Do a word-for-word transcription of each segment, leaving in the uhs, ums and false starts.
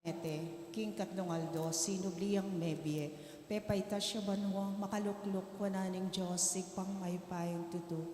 Mete, king katlung aldo, sinubli yang mebie, pepaitas ya banua, makalukluk wanan ning Dios, Ibpang mayupayang tutu.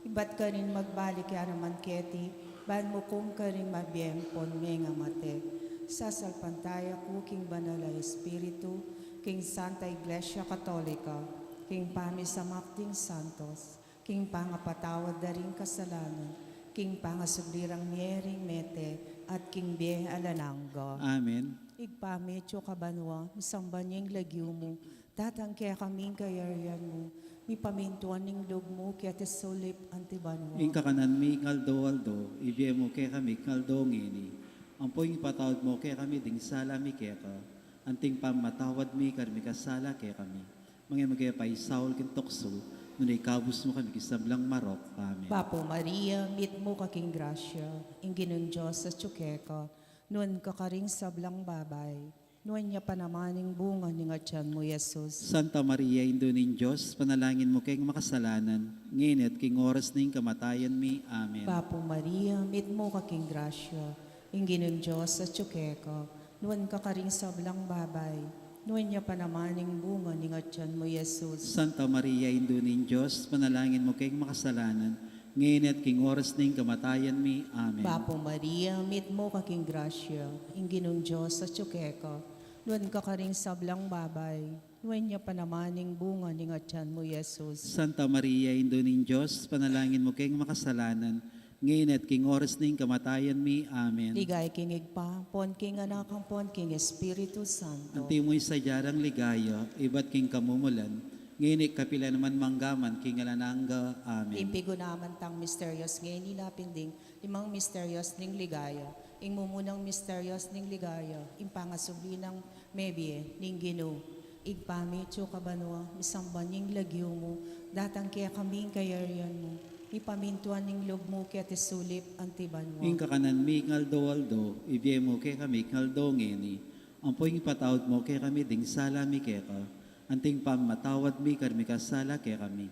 Ibat karin magbalik ya naman keti, ban mukum karing mabie ampon mengamate. Sasalpantaya ku king Banal a Espiritu, king Santa Iglesia Katolika, king pamisamak ding santos, king pangapatawad da ring kasalanan, king pangasubli rang mie ring mete, at king bie alang angga. Amen. Ibpa mi, atsu ka banua, misamban ya ing lagyu mu, datang kekami ing kayarian mu, mipamintuan ing lub mu keti sulip anti banua. Ing kakanan mi king aldo-aldo, ibie mu kekami king aldo ngeni. Ampo ipatawad mu kekami ding sala mi keka, anti ing pamamatawad mi karing mikasala kekami. Manga e mu ke paisaul king tuksu, nune ikabus mu kami king sablang marok. Amen. Bapu Maria, mitmu ka king grasya, ing Ginung Dios atsu keka, nuan ka karing sablang babai, nuan ya pa naman ing bunga ning atian mu, Jesus. Santa Maria, Indu ning Dios, panalangin mu keng makasalanan, ngeni at king oras ning kamatayan mi. Amen. Bapu Maria, mitmu ka king grasya, ing Ginung Dios atsu keka, nuan ka karing sablang babai, nuan ya pa naman ing bunga ning atian mu, Jesus. Santa Maria, Indu ning Dios, panalangin mu keng makasalanan, ngeni at king oras ning kamatayan mi. Amen. Bapu Maria, mitmu ka king grasya, ing Ginung Dios atsu keka, nuan ka karing sablang babai, nuan ya pa naman ing bunga ning atian mu, Jesus. Santa Maria, Indu ning Dios, panalangin mu keng makasalanan, ngeni at king oras ning kamatayan mi. Amen. Ligaya king Ibpa, ampon king Anak, ampon king Espiritu Santo. Antimo ing sadya rang ligaya, ibat king kamumulan, ngeni at kapilan man manggaman king alang angga. Amen. Ing pigunaman tang misterios ngeni, napinding limang misterios ning ligaya. Ing mumunang misterios ning ligaya, ing pangasubli nang mebie ning Ginu. Ibpa mi, atsu ka banua, misamban ya ing lagyu mu, datang kekami ing kayarian mu, mipamintuan ing lub mu keti sulip anti banua. Ing kakanan mi king aldo-aldo, ibie mu kekami king aldo ngeni. Ampo ipatawad mu kekami ding sala mi keka, anti ing pamamatawad mi karing mikasala kekami.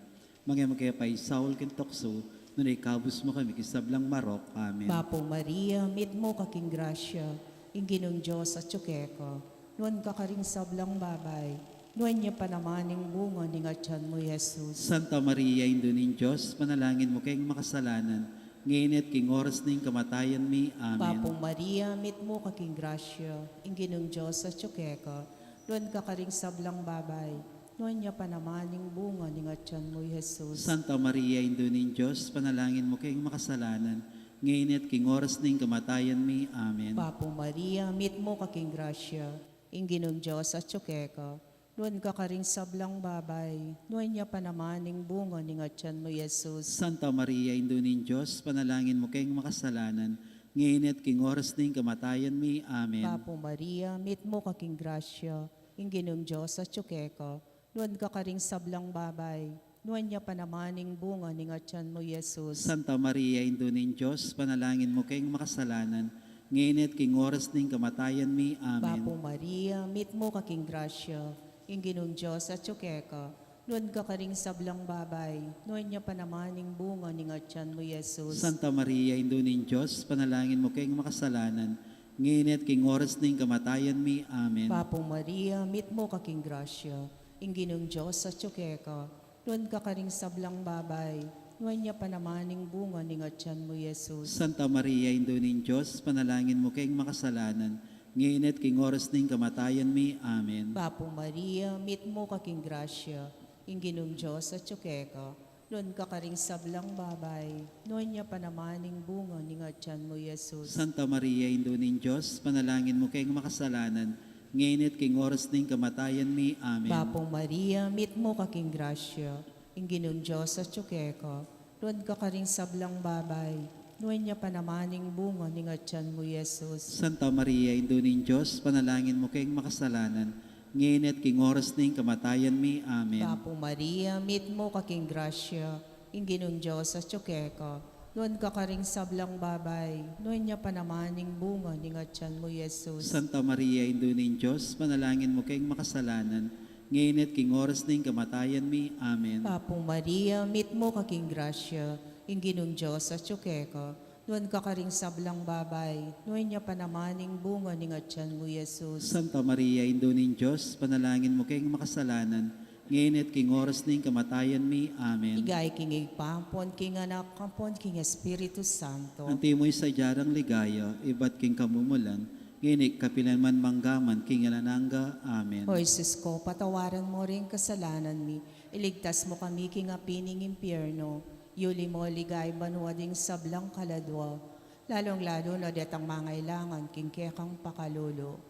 Manga e mu ke paisaul king tuksu, nune ikabus mu kami king sablang marok. Amen. Bapu Maria, mitmu ka king grasya, ing Ginung Dios atsu keka, nuan ka karing sablang babai, nuan ya pa naman ing bunga ning atian mu, Jesus. Santa Maria, Indu ning Dios, panalangin mu keng makasalanan, ngeni at king oras ning kamatayan mi. Amen. Bapu Maria, mitmu ka king grasya, ing Ginung Dios atsu keka, nuan ka karing sablang babai, nuan ya pa naman ing bunga ning atian mu, Jesus. Santa Maria, Indu ning Dios, panalangin mu keng makasalanan, ngeni at king oras ning kamatayan mi. Amen. Bapu Maria, mitmu ka king grasya, ing Ginung Dios atsu keka, nuan ka karing sablang babai, nuan ya pa naman ing bunga ning atian mu, Jesus. Santa Maria, Indu ning Dios, panalangin mu keng makasalanan, ngeni at king oras ning kamatayan mi. Amen. Bapu Maria, mitmu ka king grasya, ing Ginung Dios atsu keka, nuan ka karing sablang babai, nuan ya pa naman ing bunga ning atian mu, Jesus. Santa Maria, Indu ning Dios, panalangin mu keng makasalanan, ngeni at king oras ning kamatayan mi. Amen. Bapu Maria, mitmu ka king grasya, ing Ginung Dios atsu keka, nuan ka karing sablang babai, nuan ya pa naman ing bunga ning atian mu, Jesus. Santa Maria, Indu ning Dios, panalangin mu keng makasalanan, ngeni at king oras ning kamatayan mi. Amen. Bapu Maria, mitmu ka king grasya, ing Ginung Dios atsu keka, nuan ka karing sablang babai, nuan ya pa naman ing bunga ning atian mu, Jesus. Santa Maria, Indu ning Dios, panalangin mu keng makasalanan, ngeni at king oras ning kamatayan mi. Amen. Bapu Maria, mitmu ka king grasya, ing Ginung Dios atsu keka, nuan ka karing sablang babai, nuan ya pa naman ing bunga ning atian mu, Jesus. Santa Maria, Indu ning Dios, panalangin mu keng makasalanan, ngeni at king oras ning kamatayan mi. Amen. Bapu Maria, mitmu ka king grasya, ing Ginung Dios atsu keka, nuan ka karing sablang babai, nuan ya pa naman ing bunga ning atian mu, Jesus. Santa Maria, Indu ning Dios, panalangin mu keng makasalanan, ngeni at king oras ning kamatayan mi. Amen. Bapu Maria, mitmu ka king grasya, ing Ginung Dios atsu keka, nuan ka karing sablang babai, nuan ya pa naman ing bunga ning atian mu, Jesus. Santa Maria, Indu ning Dios, panalangin mu keng makasalanan, ngeni at king oras ning kamatayan mi. Amen. Bapu Maria, mitmu ka king grasya, ing Ginung Dios atsu keka, Nuan ka karing sablang babai, nuan ya pa naman ing bunga ning atian mu, Jesus. Santa Maria, Indu ning Dios, ipanalangin mu keng makasalanan, ngeni at king oras ning kamatayan mi. Amen. Ligaya king Ibpa, ampon king Anak, ampon king Espiritu Santo. Antimo ing sadya rang ligaya, ibat king kamumulan, ngeni at kapilan man, mangga man king alang angga. Amen. O Jesus ko, patawaran mu ring kasalanan mi, iligtas mu kami king api ning impyerno, yuli mu king banua ding sablang kaladua, lalung-lalu na detang mangailangan king kekang pakalulu.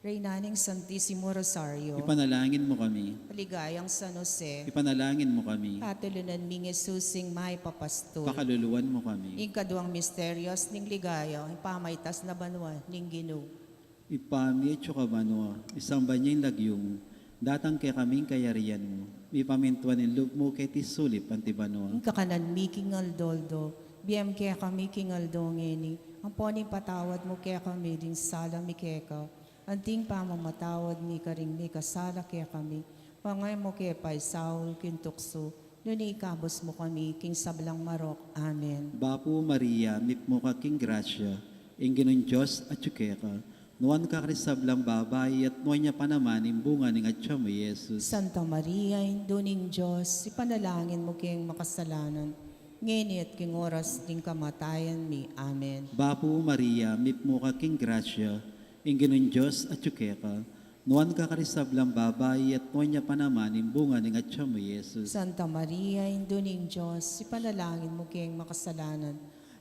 Reyna ning Santisimo Rosario. Ipanalangin mu kami. Ligayang San Jose. Ipanalangin mu kami. Patulunan mi ing Jesus ing mayap a pastul. Pakaluluan mu kami. Ing kaduang misteryos ning ligaya, ing pamaitas na banua ning Ginu. Ibpa mi, atsu ka banua, misamban ya ing lagyu mu, datang kekami ing kayarian mu, mipamintuan ing lub mu keti sulip anti banua. Ing kakanan mi king aldo-aldo, ibie mu kekami king aldo ngeni, ampon ipatawad mu kekami ding sala mi keka, anti ing pamamatawad mi karing mikasala kekami, manga e mu ke paisaul king tuksu, nune ikabus mu kami king sablang marok. Amen. Bapu Maria, mipnu ka king grasya, ing Ginung Dios atsu keka, nuan ka karing sablang babai, at nuan ya pa naman ing bunga ning atyan mu, Jesus. Santa Maria, Indu ning Dios, ipanalangin mu keng makasalanan, ngeni at king oras ning kamatayan mi. Amen. Bapu Maria, mipnu ka king grasya, ing Ginung Dios atsu keka, nuan ka karing sablang babai, at nuan ya pa naman ing bunga ning atyan mu, Jesus. Santa Maria, Indu ning Dios, ipanalangin mu keng makasalanan,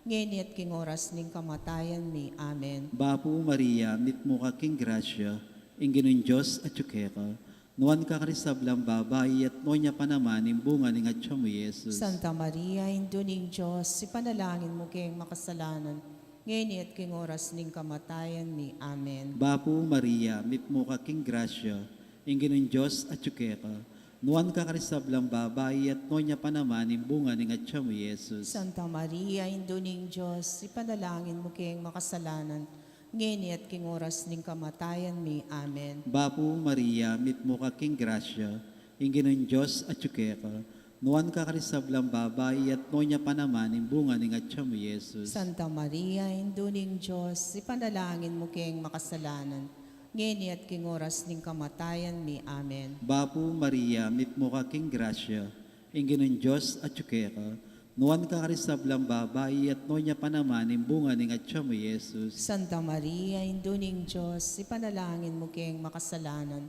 ngeni at king oras ning kamatayan mi. Amen. Bapu Maria, mipnu ka king grasya, ing Ginung Dios atsu keka, nuan ka karing sablang babai, at nuan ya pa naman ing bunga ning atyan mu, Jesus. Santa Maria, Indu ning Dios, ipanalangin mu keng makasalanan, ngeni at king oras ning kamatayan mi. Amen. Bapu Maria, mipnu ka king grasya, ing Ginung Dios atsu keka, nuan ka karing sablang babai, at nuan ya pa naman ing bunga ning atyan mu, Jesus. Santa Maria, Indu ning Dios, ipanalangin mu keng makasalanan, ngeni at king oras ning kamatayan mi. Amen. Bapu Maria, mipnu ka king grasya, ing Ginung Dios atsu keka, nuan ka karing sablang babai, at nuan ya pa naman ing bunga ning atyan mu, Jesus. Santa Maria, Indu ning Dios, ipanalangin mu keng makasalanan, ngeni at king oras ning kamatayan mi. Amen. Bapu Maria, mipnu ka king grasya, ing Ginung Dios atsu keka, nuan ka karing sablang babai, at nuan ya pa naman ing bunga ning atyan mu, Jesus. Santa Maria, Indu ning Dios, ipanalangin mu keng makasalanan,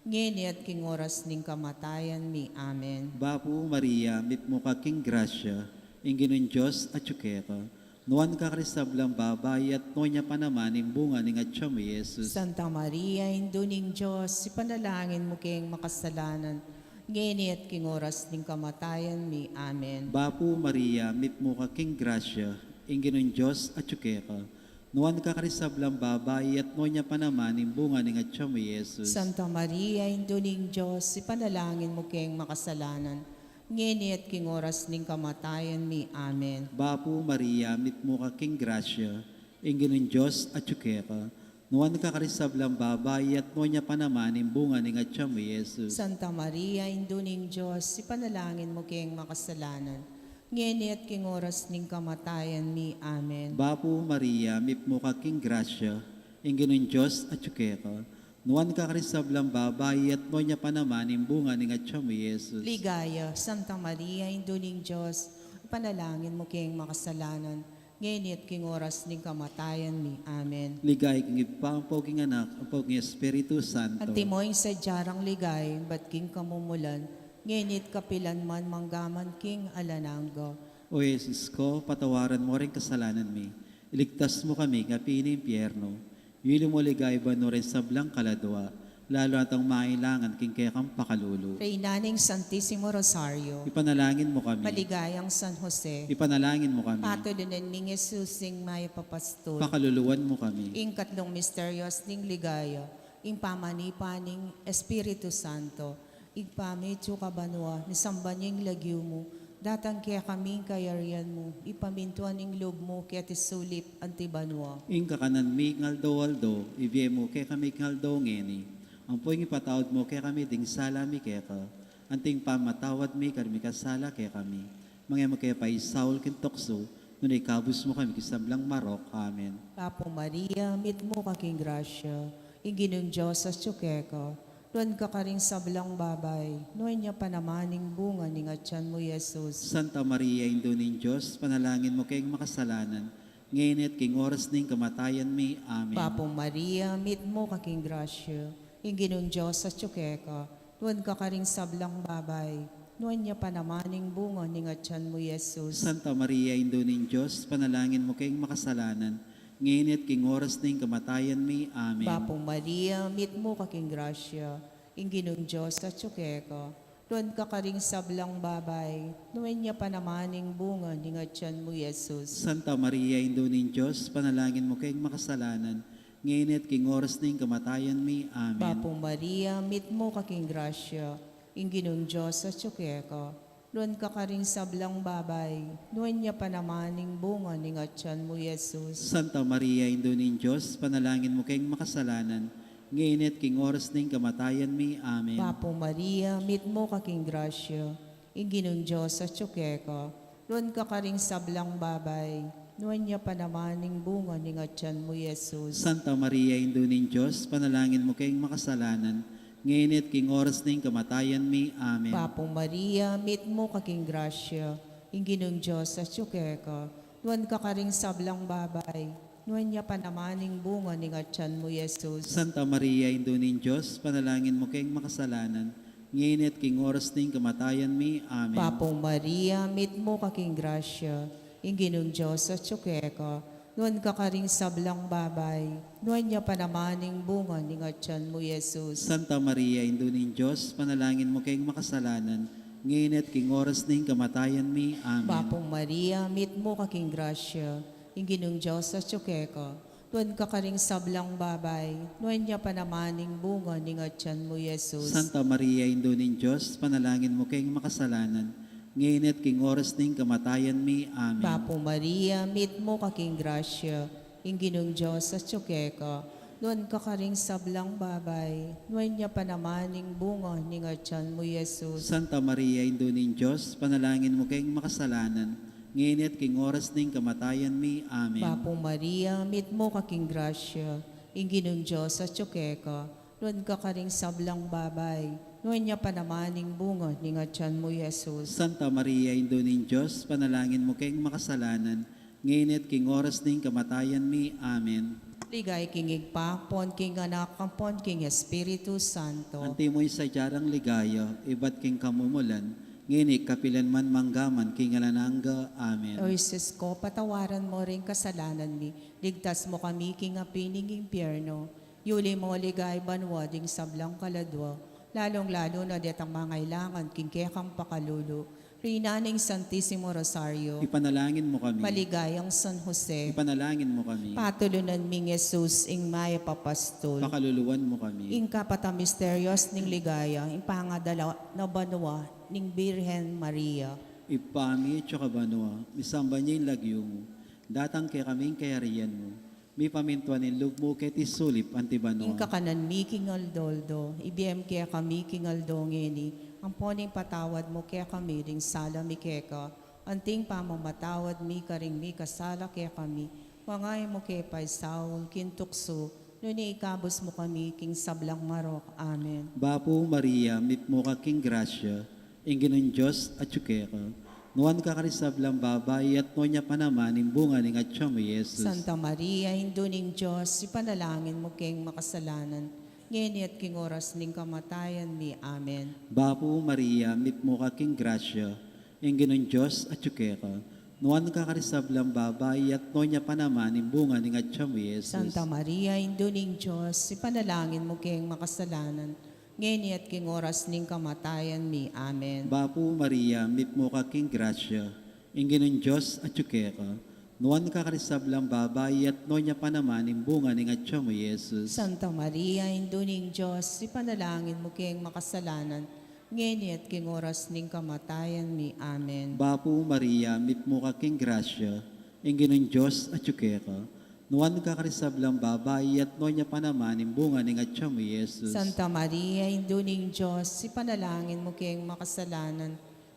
ngeni at king oras ning kamatayan mi. Amen. Bapu Maria, mipnu ka king grasya, ing Ginung Dios atsu keka, nuan ka karing sablang babai, at nuan ya pa naman ing bunga ning atyan mu, Jesus. Santa Maria, Indu ning Dios, ipanalangin mu keng makasalanan, ngeni at king oras ning kamatayan mi. Amen. Bapu Maria, mipnu ka king grasya, ing Ginung Dios atsu keka, nuan ka karing sablang babai, at nuan ya pa naman ing bunga ning atyan mu, Jesus. Santa Maria, Indu ning Dios, ipanalangin mu keng makasalanan, ngeni at king oras ning kamatayan mi. Amen. Bapu Maria, mipnu ka king grasya, ing Ginung Dios atsu keka, nuan ka karing sablang babai, at nuan ya pa naman ing bunga ning atyan mu, Jesus. Santa Maria, Indu ning Dios, ipanalangin mu keng makasalanan, ngeni at king oras ning kamatayan mi. Amen. Bapu Maria, mipnu ka king grasya, ing Ginung Dios atsu keka, nuan ka karing sablang babai, at nuan ya pa naman ing bunga ning atyan mu, Jesus. Ligaya, Santa Maria, Indu ning Dios, ipanalangin mu keng makasalanan, ngeni at king oras ning kamatayan mi. Amen. Ligaya king Ibpa, ampo king Anak, ampo king Espiritu Santo. Antimo ing sadya rang ligaya, ibat king kamumulan, ngeni at kapilan man, mangga man king alang angga. O Jesus ko, patawaran mu ring kasalanan mi, iligtas mu kami king api ning impyerno, yuli mu king banua ring sablang kaladua, lalu na detang mangailangan king kekang pakalulu. Reyna ning Santisimo Rosario. Ipanalangin mu kami. Maligayang San Jose. Ipanalangin mu kami. Patulunan mi ing Jesus ing mayap a pastul. Pakaluluan mu kami. Ing katlung misteryos ning ligaya, ing pamanipa ning Espiritu Santo. Ibpa mi, atsu ka banua, misamban ya ing lagyu mu, datang kekami ing kayarian mu, ipamintuan ing lub mu keti sulip anti banua. Ing kakanan mi king aldo-aldo, ibie mu kekami king aldo ngeni. Ampo ipatawad mu kekami ding sala mi keka, anti ing pamamatawad mi karing mikasala kekami. Manga e mu ke paisaul king tuksu, Nune ikabus mu kami king sablang marok. Amen. Bapu Maria, mitmu ka king grasya, ing Ginung Dios atyu keka, nuan ka karing sablang babai, nuan ya pa naman ing bunga ning atyan mu, Jesus. Santa Maria, Indu ning Dios, ipanalangin mu keng makasalanan, ngeni at king oras ning kamatayan mi. Amen. Bapu Maria, mitmu ka king grasya, ing Ginung Dios atyu keka, nuan ka karing sablang babai, nuan ya pa naman ing bunga ning atyan mu, Jesus. Santa Maria, Indu ning Dios, ipanalangin mu keng makasalanan, ngeni at king oras ning kamatayan mi. Amen. Bapu Maria, mitmu ka king grasya, ing Ginung Dios atyu keka, nuan ka karing sablang babai, nuan ya pa naman ing bunga ning atyan mu, Jesus. Santa Maria, Indu ning Dios, ipanalangin mu keng makasalanan, ngeni at king oras ning kamatayan mi. Amen. Bapu Maria, mitmu ka king grasya, ing Ginung Dios atyu keka, nuan ka karing sablang babai, nuan ya pa naman ing bunga ning atyan mu, Jesus. Santa Maria, Indu ning Dios, ipanalangin mu keng makasalanan, ngeni at king oras ning kamatayan mi. Amen. Bapu Maria, mitmu ka king grasya, ing Ginung Dios atyu keka, nuan ka karing sablang babai, nuan ya pa naman ing bunga ning atyan mu, Jesus. Santa Maria, Indu ning Dios, ipanalangin mu keng makasalanan, ngeni at king oras ning kamatayan mi. Amen. Bapu Maria, mitmu ka king grasya, ing Ginung Dios atyu keka, nuan ka karing sablang babai, nuan ya pa naman ing bunga ning atyan mu, Jesus. Santa Maria, Indu ning Dios, ipanalangin mu keng makasalanan, ngeni at king oras ning kamatayan mi. Amen. Bapu Maria, mitmu ka king grasya, ing Ginung Dios atyu keka, nuan ka karing sablang babai, nuan ya pa naman ing bunga ning atyan mu, Jesus. Santa Maria, Indu ning Dios, ipanalangin mu keng makasalanan, ngeni at king oras ning kamatayan mi. Amen. Bapu Maria, mitmu ka king grasya, ing Ginung Dios atyu keka, nuan ka karing sablang babai, nuan ya pa naman ing bunga ning atyan mu, Jesus. Santa Maria, Indu ning Dios, ipanalangin mu keng makasalanan, ngeni at king oras ning kamatayan mi. Amen. Bapu Maria, mitmu ka king grasya, ing Ginung Dios atyu keka, nuan ka karing sablang babai, nuan ya pa naman ing bunga ning atyan mu, Jesus. Santa Maria, Indu ning Dios, ipanalangin mu keng makasalanan, ngeni at king oras ning kamatayan mi. Amen. Bapu Maria, mitmu ka king grasya, ing Ginung Dios atyu keka, nuan ka karing sablang babai, nuan ya pa naman ing bunga ning atyan mu, Jesus. Santa Maria, Indu ning Dios, ipanalangin mu keng makasalanan, ngeni at king oras ning kamatayan mi. Amen. Ligaya king Ibpa, ampon king Anak, ampon king Espiritu Santo. Antimo ing sadya rang ligaya, ibat king kamumulan, ngeni kapilan man, mangga man king alang angga. Amen. O Jesus ko, patawaran mu ring kasalanan mi, ligtas mu kami king api ning impyerno, yuli mu king ligaya banua ding sablang kaladua, lalung-lalu na detang mangailangan king kekang pakalulu. Reyna ning Santisimo Rosario. Ipanalangin mu kami. Maligayang San Jose. Ipanalangin mu kami. Patulunan ming Jesus, ing mayap a pastul. Pakaluluan mu kami. Ing kapat a misteryos ning ligaya, ing pangadala na banua ning Birhen Maria. Ibpa mi, atsu ka banua, misamban ya ing lagyu mu, datang kekami ing kayarian mu, mipamintuan ing lub mu keti sulip anti banua. Ing kakanan mi king aldo-aldo, ibie mu kekami king aldo ngeni, ampon ipatawad mu kekami ding sala mi keka, anti ing pamamatawad mi karing mikasala kekami, manga e mu ke paisaul king tuksu, nune ikabus mu kami king sablang marok. Amen. Bapu Maria, mitmu ka king grasya, ing Ginung Dios atyu keka. Nuan ka karing sablang babai, at nuan ya pa naman ing bunga ning atyan mu, Jesus. Santa Maria, Indu ning Dios, ipanalangin mu keng makasalanan, ngeni at king oras ning kamatayan mi. Amen. Bapu Maria, mitmu ka king grasya, ing Ginung Dios atyu keka. Nuan ka karing sablang babai, at nuan ya pa naman ing bunga ning atyan mu, Jesus. Santa Maria, Indu ning Dios, ipanalangin mu keng makasalanan, ngeni at king oras ning kamatayan mi. Amen. Bapu Maria, mitmu ka king grasya, ing Ginung Dios atyu keka. Nuan ka karing sablang babai, at nuan ya pa naman ing bunga ning atyan mu, Jesus. Santa Maria, Indu ning Dios, ipanalangin mu keng makasalanan, ngeni at king oras ning kamatayan mi. Amen. Bapu Maria, mitmu ka king grasya, ing Ginung Dios atyu keka. Nuan ka karing sablang babai, at nuan ya pa naman ing bunga ning atyan mu, Jesus. Santa Maria, Indu ning Dios, ipanalangin mu keng makasalanan,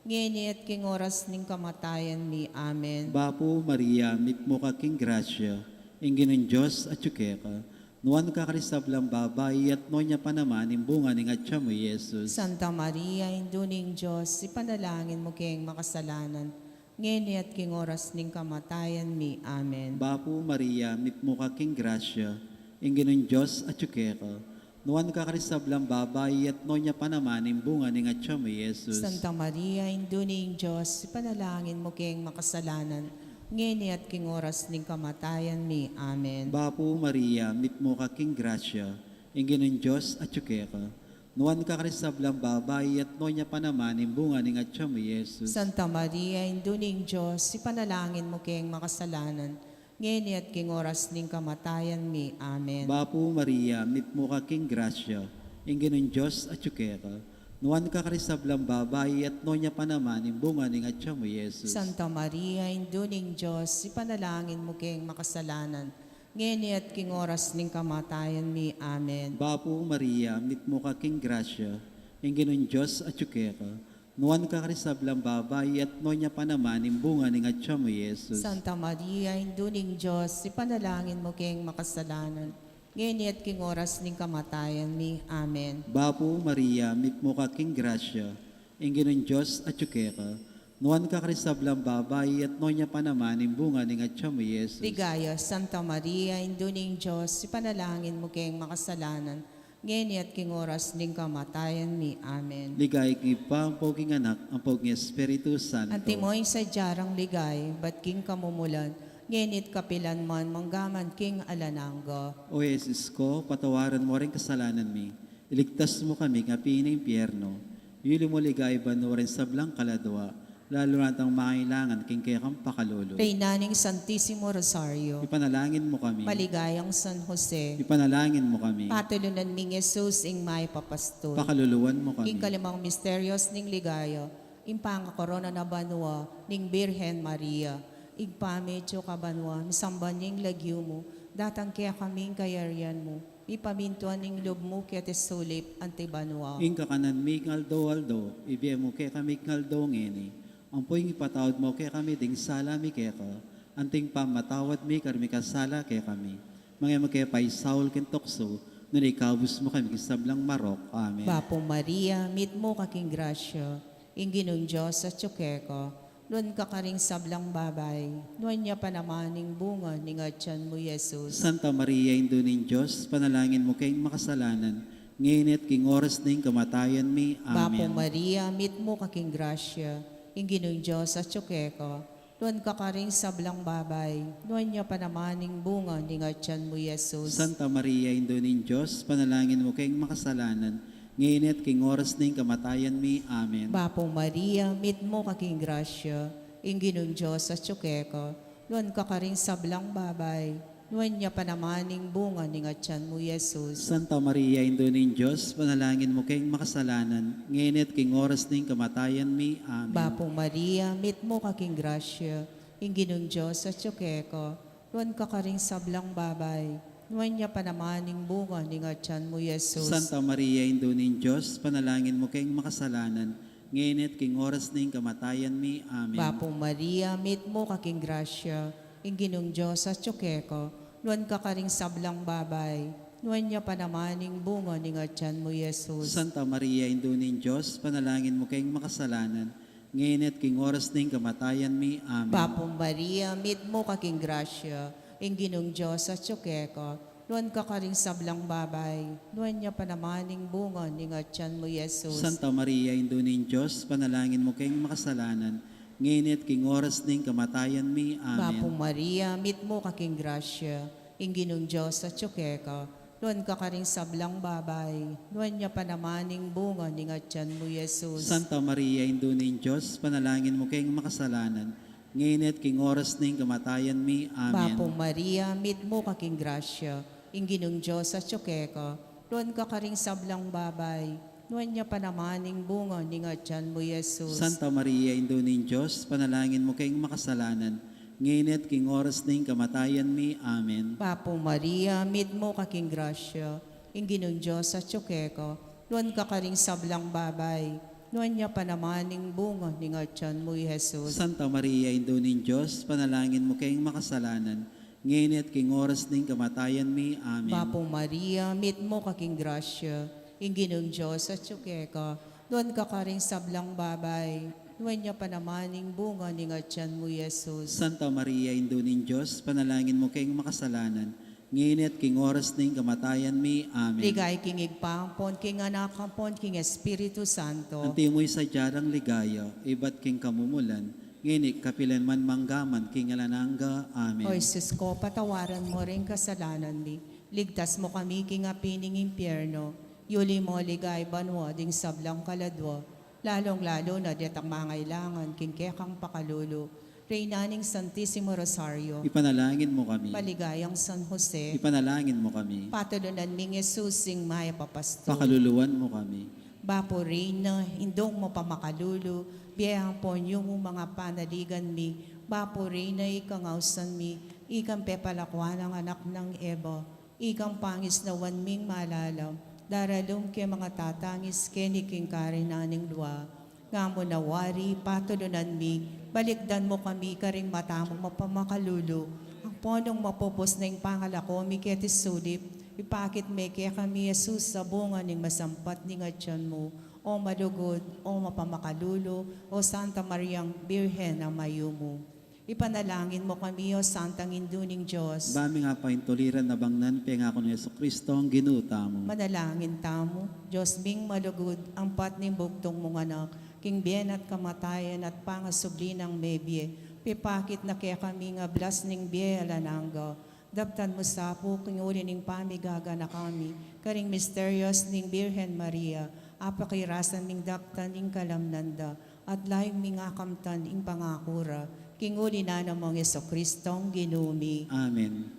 ngeni at king oras ning kamatayan mi. Amen. Bapu Maria, mitmu ka king grasya, ing Ginung Dios atyu keka. Nuan ka karing sablang babai, at nuan ya pa naman ing bunga ning atyan mu, Jesus. Santa Maria, Indu ning Dios, ipanalangin mu keng makasalanan, ngeni at king oras ning kamatayan mi. Amen. Bapu Maria, mitmu ka king grasya, ing Ginung Dios atyu keka. Nuan ka karing sablang babai, at nuan ya pa naman ing bunga ning atyan mu, Jesus. Santa Maria, Indu ning Dios, ipanalangin mu keng makasalanan, ngeni at king oras ning kamatayan mi. Amen. Bapu Maria, mitmu ka king grasya, ing Ginung Dios atyu keka. Nuan ka karing sablang babai, at nuan ya pa naman ing bunga ning atyan mu, Jesus. Santa Maria, Indu ning Dios, ipanalangin mu keng makasalanan, ngeni at king oras ning kamatayan mi. Amen. Bapu Maria, mitmu ka king grasya, ing Ginung Dios atyu keka. Nuan ka karing sablang babai, at nuan ya pa naman ing bunga ning atyan mu, Jesus. Santa Maria, Indu ning Dios, ipanalangin mu keng makasalanan, ngeni at king oras ning kamatayan mi. Amen. Bapu Maria, mitmu ka king grasya, ing Ginung Dios atyu keka. Nuan ka karing sablang babai, at nuan ya pa naman ing bunga ning atyan mu, Jesus. Santa Maria, Indu ning Dios, ipanalangin mu keng makasalanan, ngeni at king oras ning kamatayan mi. Amen. Bapu Maria, mitmu ka king grasya, ing Ginung Dios atyu keka. Nuan ka karing sablang babai, at nuan ya pa naman ing bunga ning atyan mu, Jesus. Ligaya, Santa Maria, Indu ning Dios, ipanalangin mu keng makasalanan, ngeni at king oras ning kamatayan mi. Amen. Ligaya king Ibpa, ampo king Anak, ampo king Espiritu Santo. Antimo ing sadya rang ligaya, ibat king kamumulan, ngeni at kapilan man, manggaman king alang angga. O Jesus ko, patawaran mu ring kasalanan mi, iligtas mu kami king api ning impyerno, yuli mu king banua ring sablang kaladua, lalu na reng mangailangan king kekang pakalulu. Reyna ning Santisimo Rosario. Ipanalangin mu kami. Maligayang San Jose. Ipanalangin mu kami. Patulunan ming Jesus ing mayap a pastul. Pakaluluan mu kami. King kalimang misteryos ning ligaya, ing pangkakorona na banua ning Birhen Maria. Ibpa mi atsu ka banua, misamban ya ing lagyu mu, datang kekami ing kayarian mu, mipamintuan ing lub mu keti sulip anti banua. Ing kakanan mi king aldo-aldo, ibie mu kekami king aldo ngeni. Ampo ing ipatawad mu kekami ding sala mi keka, anti ing pamamatawad mi karing mikasala kekami. Manga e mu ke paisaul king tuksu, nune ikabus mu kami king sablang marok. Amen. Bapu Maria, mitmu ka king grasya, ing Ginung Dios atsu keka, nuan ka karing sablang babai, nuan ya pa naman ing bunga ning atyan mu, Jesus. Santa Maria, Indu ning Dios, ipanalangin mu keng makasalanan, ngeni at king oras ning kamatayan mi. Bapu Amen. Maria, mitmu ka king grasya, ing Ginung Dios atsu keka, nuan ka karing sablang babai, nuan ya pa naman ing bunga ning atyan mu, Jesus. Santa Maria, Indu ning Dios, ipanalangin mu keng makasalanan, ngeni at king oras ning kamatayan mi. Amen. Bapu Maria, mitmu ka king grasya, ing Ginung Dios atsu keka, nuan ka karing sablang babai, nuan ya pa naman ing bunga ning atyan mu, Jesus. Santa Maria, Indu ning Dios, ipanalangin mu keng makasalanan, ngeni at king oras ning kamatayan mi. Amen. Bapu Maria, mitmu ka king grasya, ing Ginung Dios atsu keka, nuan ka karing sablang babai, nuan ya pa naman ing bunga ning atyan mu, Jesus. Santa Maria, Indu ning Dios, ipanalangin mu keng makasalanan, ngeni at king oras ning kamatayan mi. Amen. Bapu Maria, mitmu ka king grasya, ing Ginung Dios atsu keka, nuan ka karing sablang babai, nuan ya pa naman ing bunga ning atyan mu, Jesus. Santa Maria, Indu ning Dios, ipanalangin mu keng makasalanan, ngeni at king oras ning kamatayan mi. Amen. Bapu Maria, mitmu ka king grasya, ing Ginung Dios atsu keka, nuan ka karing sablang babai, nuan ya pa naman ing bunga ning atyan mu, Jesus. Santa Maria, Indu ning Dios, ipanalangin mu keng makasalanan, ngeni at king oras ning kamatayan mi. Amen. Bapu Maria, mitmu ka king grasya, ing Ginung Dios atsu keka, nuan ka karing sablang babai, nuan ya pa naman ing bunga ning atyan mu, Jesus. Santa Maria, Indu ning Dios, ipanalangin mu keng makasalanan, ngeni at king oras ning kamatayan mi. Amen. Bapu Maria, mitmu ka king grasya, ing Ginung Dios atsu keka, nuan ka karing sablang babai, nuan ya pa naman ing bunga ning atyan mu, Jesus. Santa Maria, Indu ning Dios, ipanalangin mu keng makasalanan, ngeni at king oras ning kamatayan mi. Amen. Bapu Maria, mitmu ka king grasya, ing Ginung Dios atsu keka, nuan ka karing sablang babai, Nuan ya pa naman ing bunga ning atyan mu, i Jesus. Santa Maria, Indu ning Dios, ipanalangin mu keng makasalanan, ngeni at king oras ning kamatayan mi. Amen. Bapu Maria, mitmu ka king grasya, ing Ginung Dios atyu keka, nuan ka karing sablang babai, nuan ya pa naman ing bunga ning atyan mu, i Jesus. Santa Maria, Indu ning Dios, ipanalangin mu keng makasalanan, ngeni at king oras ning kamatayan mi. Amen. Ligaya king Ibpa, ampon king Anak, ampon king Espiritu Santo. Antimo ing sadya rang ligaya, ibat king kamumulan, ngeni at kapilan man, mangga man king alang angga. Amen. O Jesus ko, patawaran mu ring kasalanan mi, ligtas mu kami king api ning impyerno, yuli mu king banua ding sablang kaladua, lalung-lalu na detang mangailangan king kekang pakalulu. Reyna ning Santisimo Rosario, ipanalangin mu kami. Maligayang San Jose, ipanalangin mu kami. Patulunan ming Jesus, ing mayap a pastor, pakaluluan mu kami. Bapu Reyna, Indung mapamakalulu, bie ampon yumu ing panaligan mi. Bapu Reyna, ikang ausan mi, ikang pepalakuan nang anak nang Eva, ikang pangisnawan ming malalam, daralung ke mangatatangis keni king karinan ning lua. Ngamu na wari, patulunan mi, balikdan mu kami karing mata mung mapamakalulu, ampon nung mapupus na ing pangalako mi keti sulip, ipakit me kekami i Jesus a bunga ning masampat ning atyan mu, o malugud, o mapamakalulu, o Santa Mariang Birhen a mayumu. Ipanalangin mu kami, o Santang Indu ning Dios. Ba ming apaintuliran a bangnan pengaku nang Jesucristo, ing Ginu tamu. Manalangin tamu. Dios ming malugud, ampat ning bugtung mung Anak, king bie na at kamatayan at pangasubli nang mebie, pepakit na kekami ing ablas ning bie alang angga. Daptan mu sa pu, king uli ning pamigaganaka mi karing misteryos ning Birhen Maria, apakirasan ming daptan ing kalamnan da, at layun ming akamtan ing pangaku ra, king uli na nang Jesucristong Ginu mi. Amen.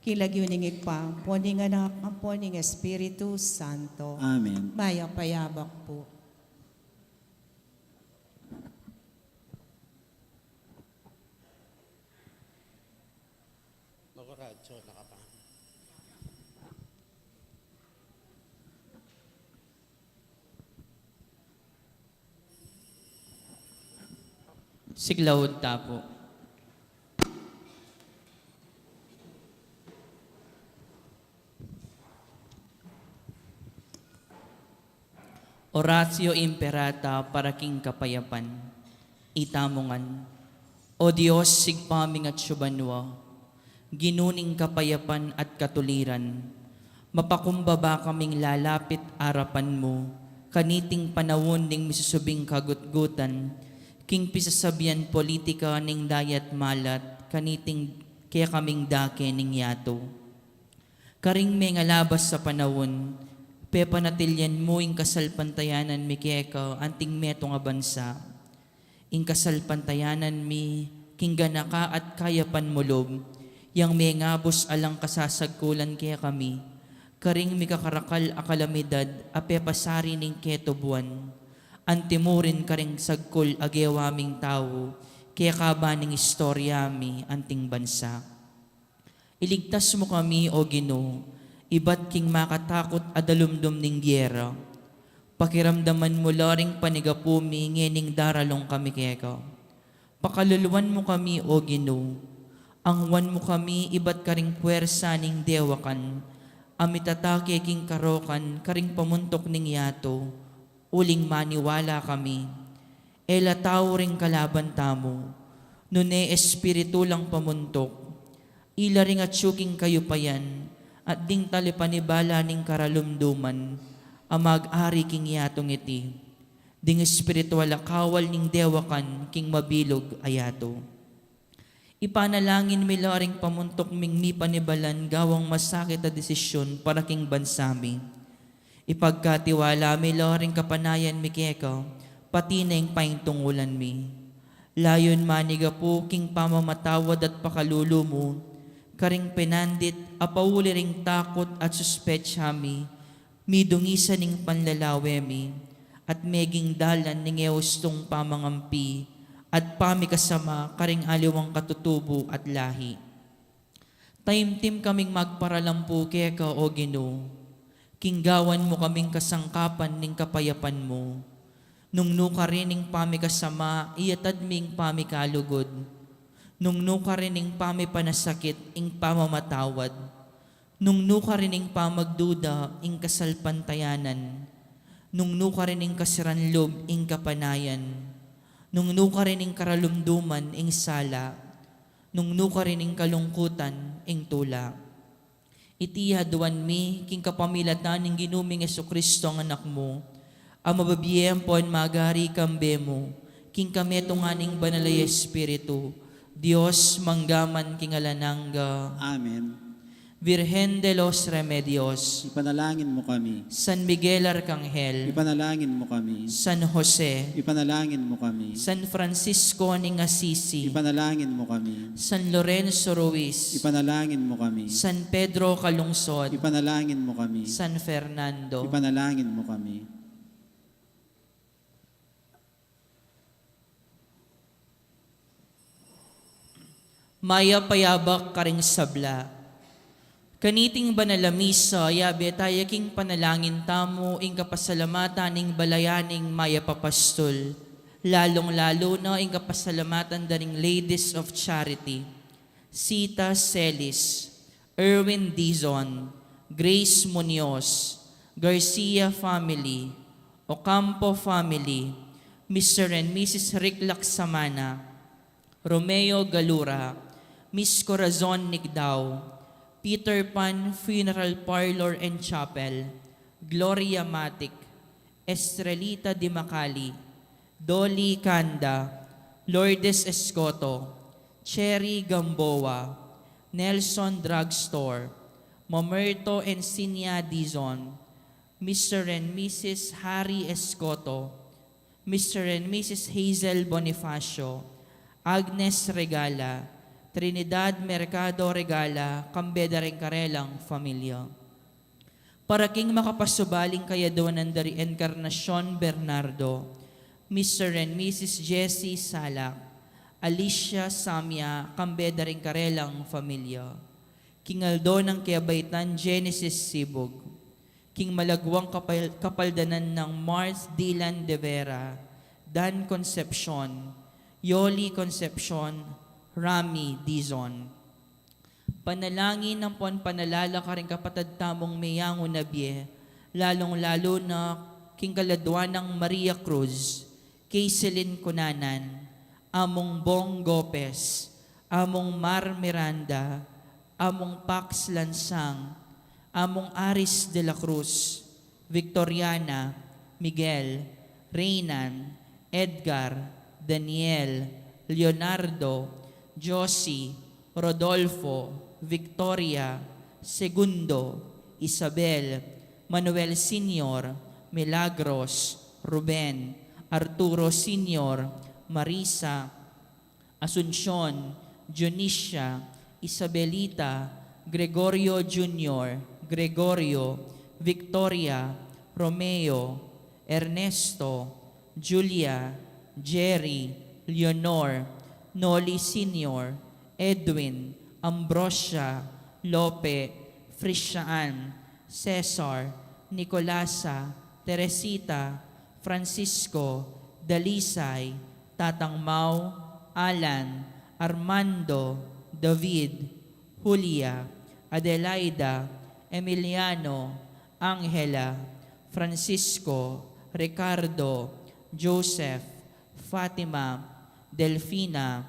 King lagyu ning Ibpa, ampon ning Anak, ampon ning Espiritu Santo. Amen. Mayap a yabak pu. Nakaradyo, nakapang. Siklaud ta pu. Oratio Imperata para king kapayapan. Itamu ngan. O Dios, Ibpa ming atsu banua, Ginu ning kapayapan at katuliran, mapakumbaba kaming lalapit arapan mu, kaniting panaun ning misusubing kagutgutan, king pisasabian politika ning dayat malat, kaniting kekaming dake ning yatu. Karing mengalabas a panaun, pepanatilian mu ing kasalpantayanan mi keka anting metung a bansa. Ing kasalpantayanan mi king ganaka at kayapan mu lub, yang mengabus alang kasasagkulan kekami, karing mikakarakal a kalamidad a pepasari ning ketubuan, antimurin karing sagkul a gewa ming tau, keka ba ning istorya mi anting bansa. Iligtas mu kami, O Ginu, ibat king makatakut a dalumdum ning gera. Pakiramdaman mu la ring panigapu mi ngening daralung kami keka. Pakaluluan mu kami, O Ginu. Angwan mu kami ibat karing puwersa ning dewakan a mitatake king karokan karing pamuntuk ning yatu, uling maniwala kami. E la tau ring kalaban tamu, nune espiritu lang pamuntuk. Ila ring atsu king kayupayan, at ding talipanibala ning karalumduman, a mag-ari king yatung iti, ding espiritual a kawal ning dewakan king mabilug a yatu. Ipanalangin mi la ring pamuntuk ming mipanibalan gawang masakit a desisyun para king bansa mi. Ipagkatiwala mi la ring kapanayan mi keka, pati na ing paintungulan mi. Layun manigapu king pamamatawad at pakalulu mu, karing pinandit a pauli ring takut at suspetsa mi, midungisan ing panlalawe mi, at meging dalan ning e ustung pamangampi at pamikasama karing aliwang katutubu at lahi. Taimtim kaming magparalampu keka, O Ginu, king gawan mu kaming kasangkapan ning kapayapan mu. Nung nukarin ing pamikasama, iyatad mi ing pamikalugud. Nung nukarin ing pamipanasakit, ing pamamatawad. Nung nukarin ing pamagduda, ing kasalpantayanan. Nung nukarin ing kasiran lub, ing kapanayan. Nung nukarin ing karalumduman, ing sala. Nung nukarin ing kalungkutan, ing tula. Iti aduan mi, king kapamilatan ning Ginu ming Jesucristo a Anak mu, a mabibie ampon magari kambe mu, king kametungan ning Banal a Espiritu, Dios mangga man king alang angga. Amen. Virgen de los Remedios, ipanalangin mu kami. San Miguel Arcangel, ipanalangin mu kami. San Jose, ipanalangin mu kami. San Francisco ning Assisi, ipanalangin mu kami. San Lorenzo Ruiz, ipanalangin mu kami. San Pedro Calungsod, ipanalangin mu kami. San Fernando, ipanalangin mu kami. Mayap a yabak karing sabla. Kaniting banal a misa, yabe taya king panalangin tamu ing kapasalamatan ning balayan ning mayap a pastul, lalung-lalu na ing kapasalamatan da ring Ladies of Charity, Sita Celis, Erwin Dizon, Grace Munoz, Garcia family, Ocampo family, Mister and Missus Rick Laksamana, Romeo Galura, Miss Corazon Nigdao, Peter Pan Funeral Parlor and Chapel, Gloria Matic, Estrelita Dimacali, Dolly Canda, Lourdes Escoto, Cherry Gamboa, Nelson Drugstore, Mamerto Encinia Dizon, Mister and Missus Harry Escoto, Mister and Missus Hazel Bonifacio, Agnes Regala, Trinidad Mercado Regala, kambe da ring karelang familia. Para king makapasubaling kayaduanan da ri Encarnacion Bernardo, Mister and Missus Jessie Salak, Alicia Samia, kambe da ring karelang familia. King aldo nang kebaitan Genesis Sibug. King malagwang kapal-, kapaldanan nang Mars Dylan De Vera, Dan Concepcion, Yoli Concepcion, Rami Dizon. Panalangin ampon panalala karing kapatad tamung meyangu na bie, lalung-lalu na king kaladwa nang Maria Cruz, Kayselin Cunanan, Among Bong Gopez, Among Mar Miranda, Among Pax Lansang, Among Aris de la Cruz, Victoriana, Miguel, Reynan, Edgar, Daniel, Leonardo, Josie, Rodolfo, Victoria, Segundo, Isabel, Manuel Senior, Milagros, Ruben, Arturo Senior, Marisa, Asuncion, Dionisia, Isabelita, Gregorio Junior, Gregorio, Victoria, Romeo, Ernesto, Julia, Jerry, Leonor, Noli Senior, Edwin, Ambrosia, Lope, Frisian, Cesar, Nicolasa, Teresita, Francisco, Dalisay, Tatang Mau, Alan, Armando, David, Julia, Adelaida, Emiliano, Angela, Francisco, Ricardo, Joseph, Fatima, Delfina,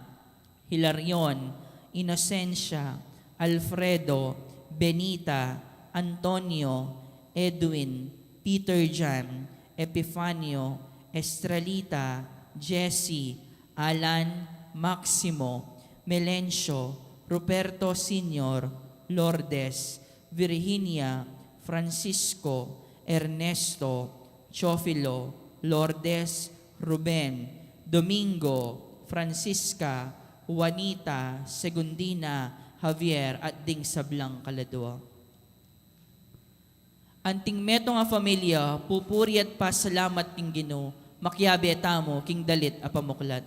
Hilarion, Inocencia, Alfredo, Benita, Antonio, Edwin, Peter Jan, Epifanio, Estrelita, Jesse, Alan, Maximo, Melencio, Ruperto Senior, Lourdes, Virginia, Francisco, Ernesto, Teofilo, Lourdes, Ruben, Domingo, Francisca, Juanita, Segundina, Javier, at ding sablang kaladua. Anting metung a familia, pupuri at pasalamat king Ginu, makiabe tamu king dalit a pamuklat.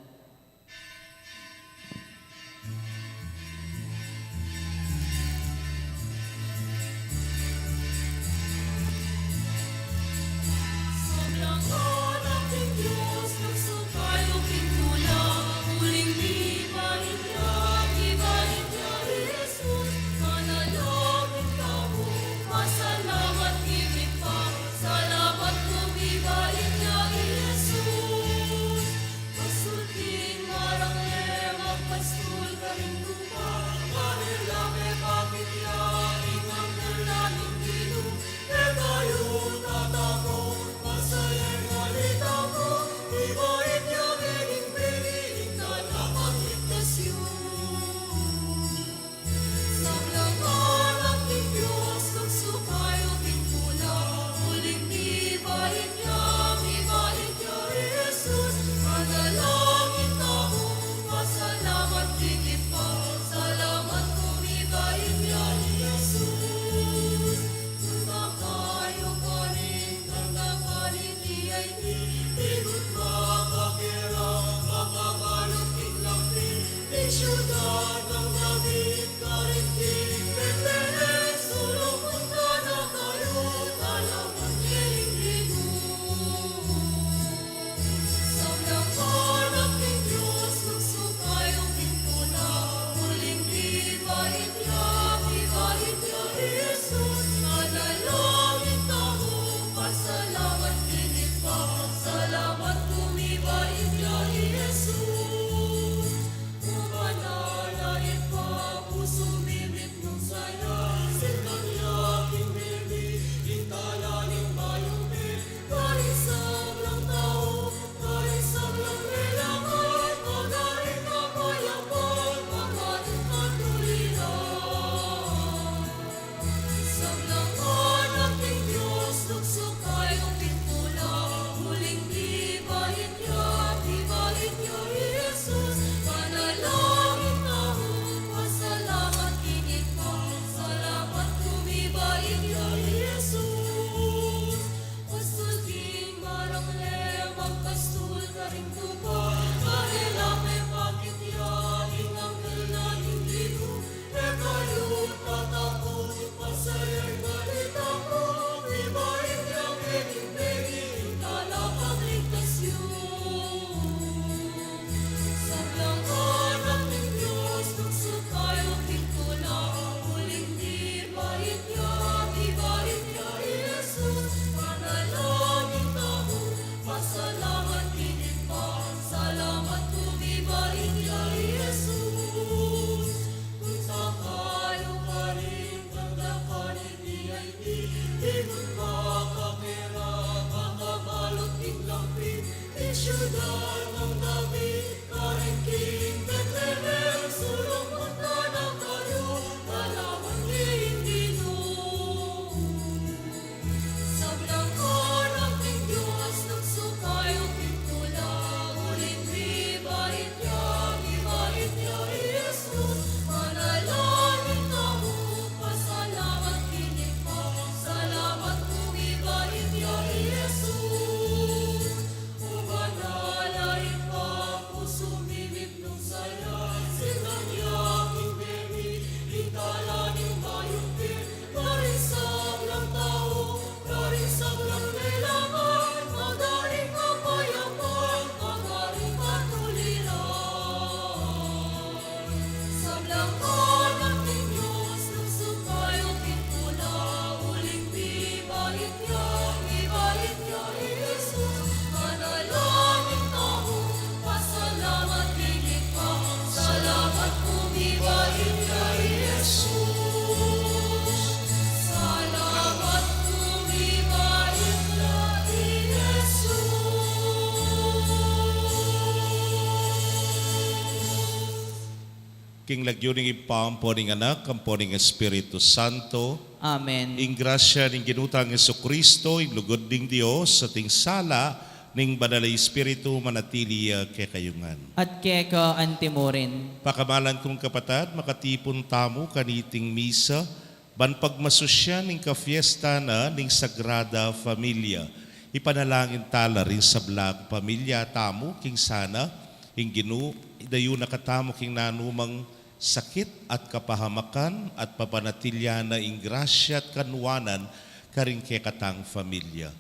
King lagyu ning Ibpa, ampo ning Anak, ampo ning Espiritu Santo. Amen. Ing grasya ning Ginu tang Jesucristo, ing lugud ning Dios, at ing sala ning Banal a Espiritu manatili ya kekayu ngan. At keka antimurin. Pakamalan kung kapatad, makatipun tamu kaniting misa, ban pagmasusyan ing kafiesta na ning Sagrada Familia. Ipanalangin tala ring sablang pamilya tamu, king sana ing Ginu idayu na katamu king nanumang sakit at kapahamakan, at papanatilian na ing grasya at kanuanan karing kekatang familia.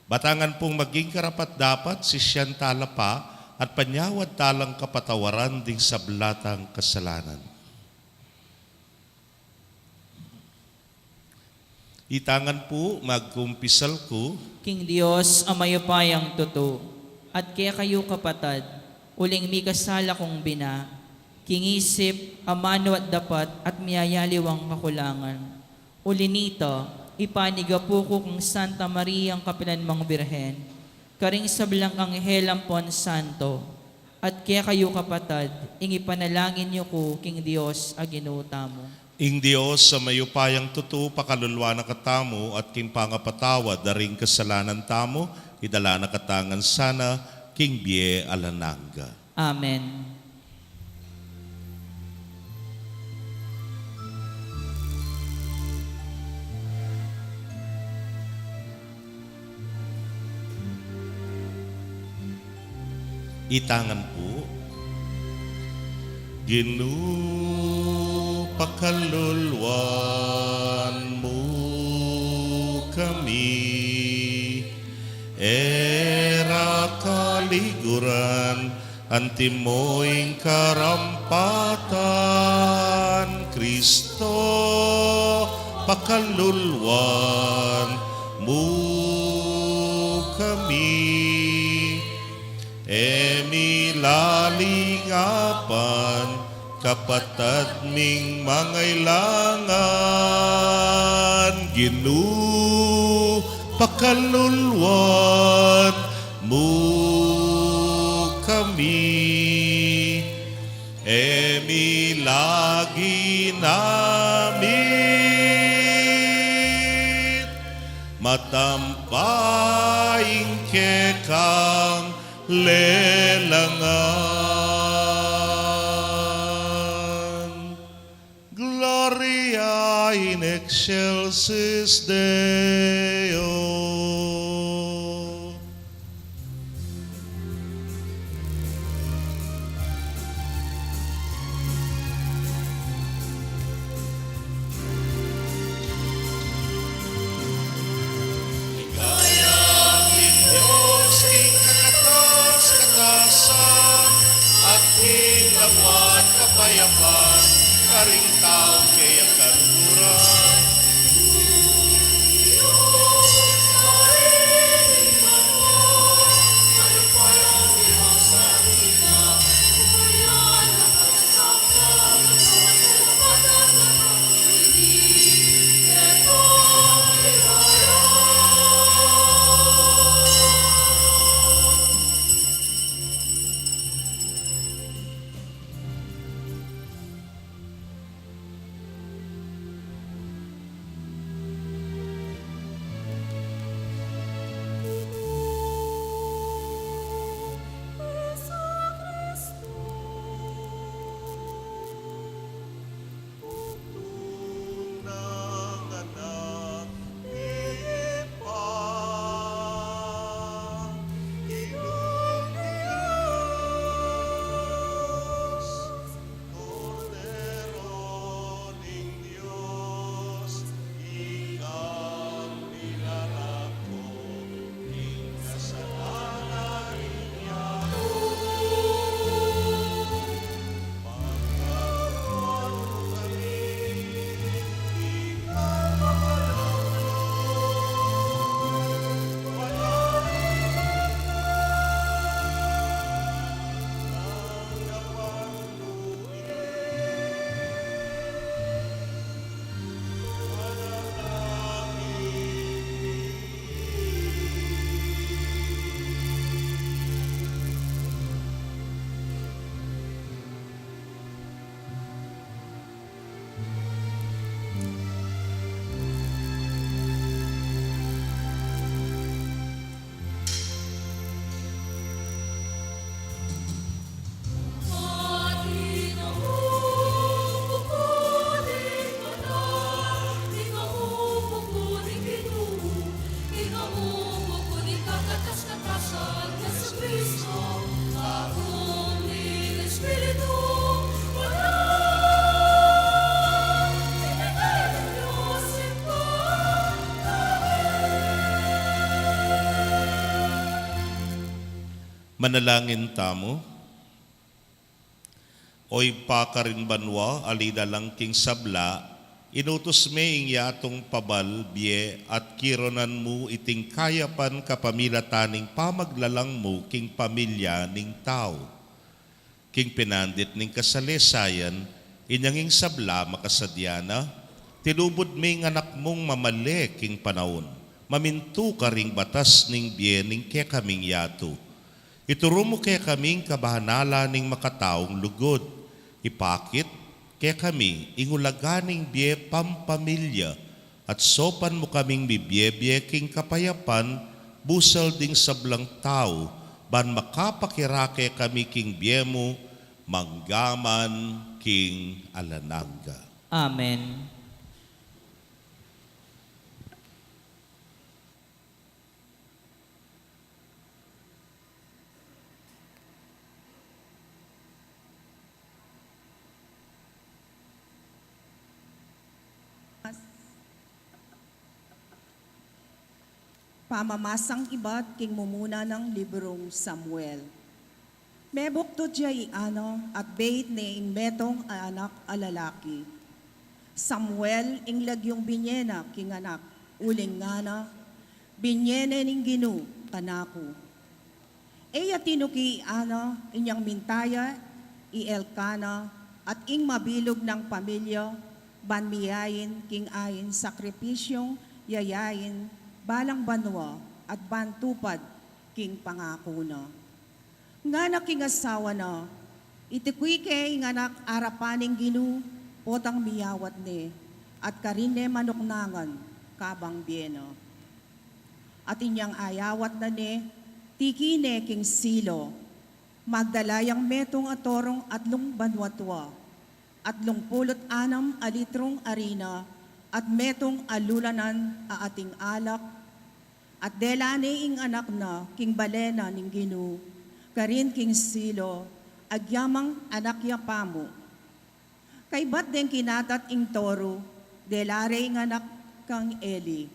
Batangan pung maging karapat-dapat, sisian tala pa at panyawad talang kapatawaran ding sabla tang kasalanan. Itangan pu, magkumpisal ku king Dios a mayupayang tutu, at kekayu kapatad, uling mikasala kung bina, king isip, amanu at dapat, at miyayaliwang kakulangan. Uli nita, ipanigapu ku kang Santa Mariang kapilan mang Birhen, karing sablang anghel ampon santo, at kekayu kapatad, ing ipanalangin yu ku king Dios a Ginu tamu. Ing Dios a mayupayang tutu pakalulwan na katamu at king pangapatawad da ring kasalanan tamu, idala na katamu ngan sana king bie alang angga. Amen. Itangan pu. Ginu, pakalulwan mu kami, e ra kaliguran, antimo ing karampatan, Kristo, pakalulwan mu kami. E mi lalingapan kapatad ming mangailangan, Ginu, pakalulwan mu kami. E mi lagi namit matampa ing kekang lelangan. Gloria in excelsis Deo. Ligaya ning Dios king kakatas-katasan, at king labuad kapayapan karing taung kaya kaluguran. Manalangin tamu. O Ibpa karin banua, alida lang king sabla, inutus me ing yatung pabal, bie, at kironan mu iting kayapan kapamilatan ning pamaglalang mu king pamilya ning tau. King pinandit ning kasalesayan, inyang ing sabla makasadya na, tilubud me ing anak mung mamale king panaun, mamintu karing batas ning bie ning kekaming yatu. Ituru mu kekami ing kabanalan ning makataung lugud. Ipakit kekami ing ulaga ning bie pampamilya, at saupan mu kaming mibie-bie king kapayapan, busal ding sablang tau, ban makapakirake kami king bie mu, manggaman king alang angga. Amen. Pamamasang ibat king mumuna nang librung Samuel. Mebuktut ya i Ana at beit ne ing metung a anak a lalaki. Samuel ing lagyung binie na king anak, uling ngana, binie ne ning Ginu kanaku. E ya tinuki i Ana inyang minta ya i Elkana at ing mabilug nang pamilya ban miyain king ain sakripisyung yayain balang banua at ban tupad king pangaku na. Ngana king asawa na, itikuy ke ing anak arapan ning Ginu potang miyawat ne, at karin ne manuknangan kabang bie na. At inyang ayawat na ne, tiki ne king Silo, magdala yang metung a torung atlung banua tua, atlung pulu't anam a litrung arina, at metung a lulanan a ating alak, at dela ne ing anak na king bale na ning Ginu, karin king Silo, agyamang anak ya pamu. Kaybat deng kinatat ing toru, dela re ing anak kang Eli.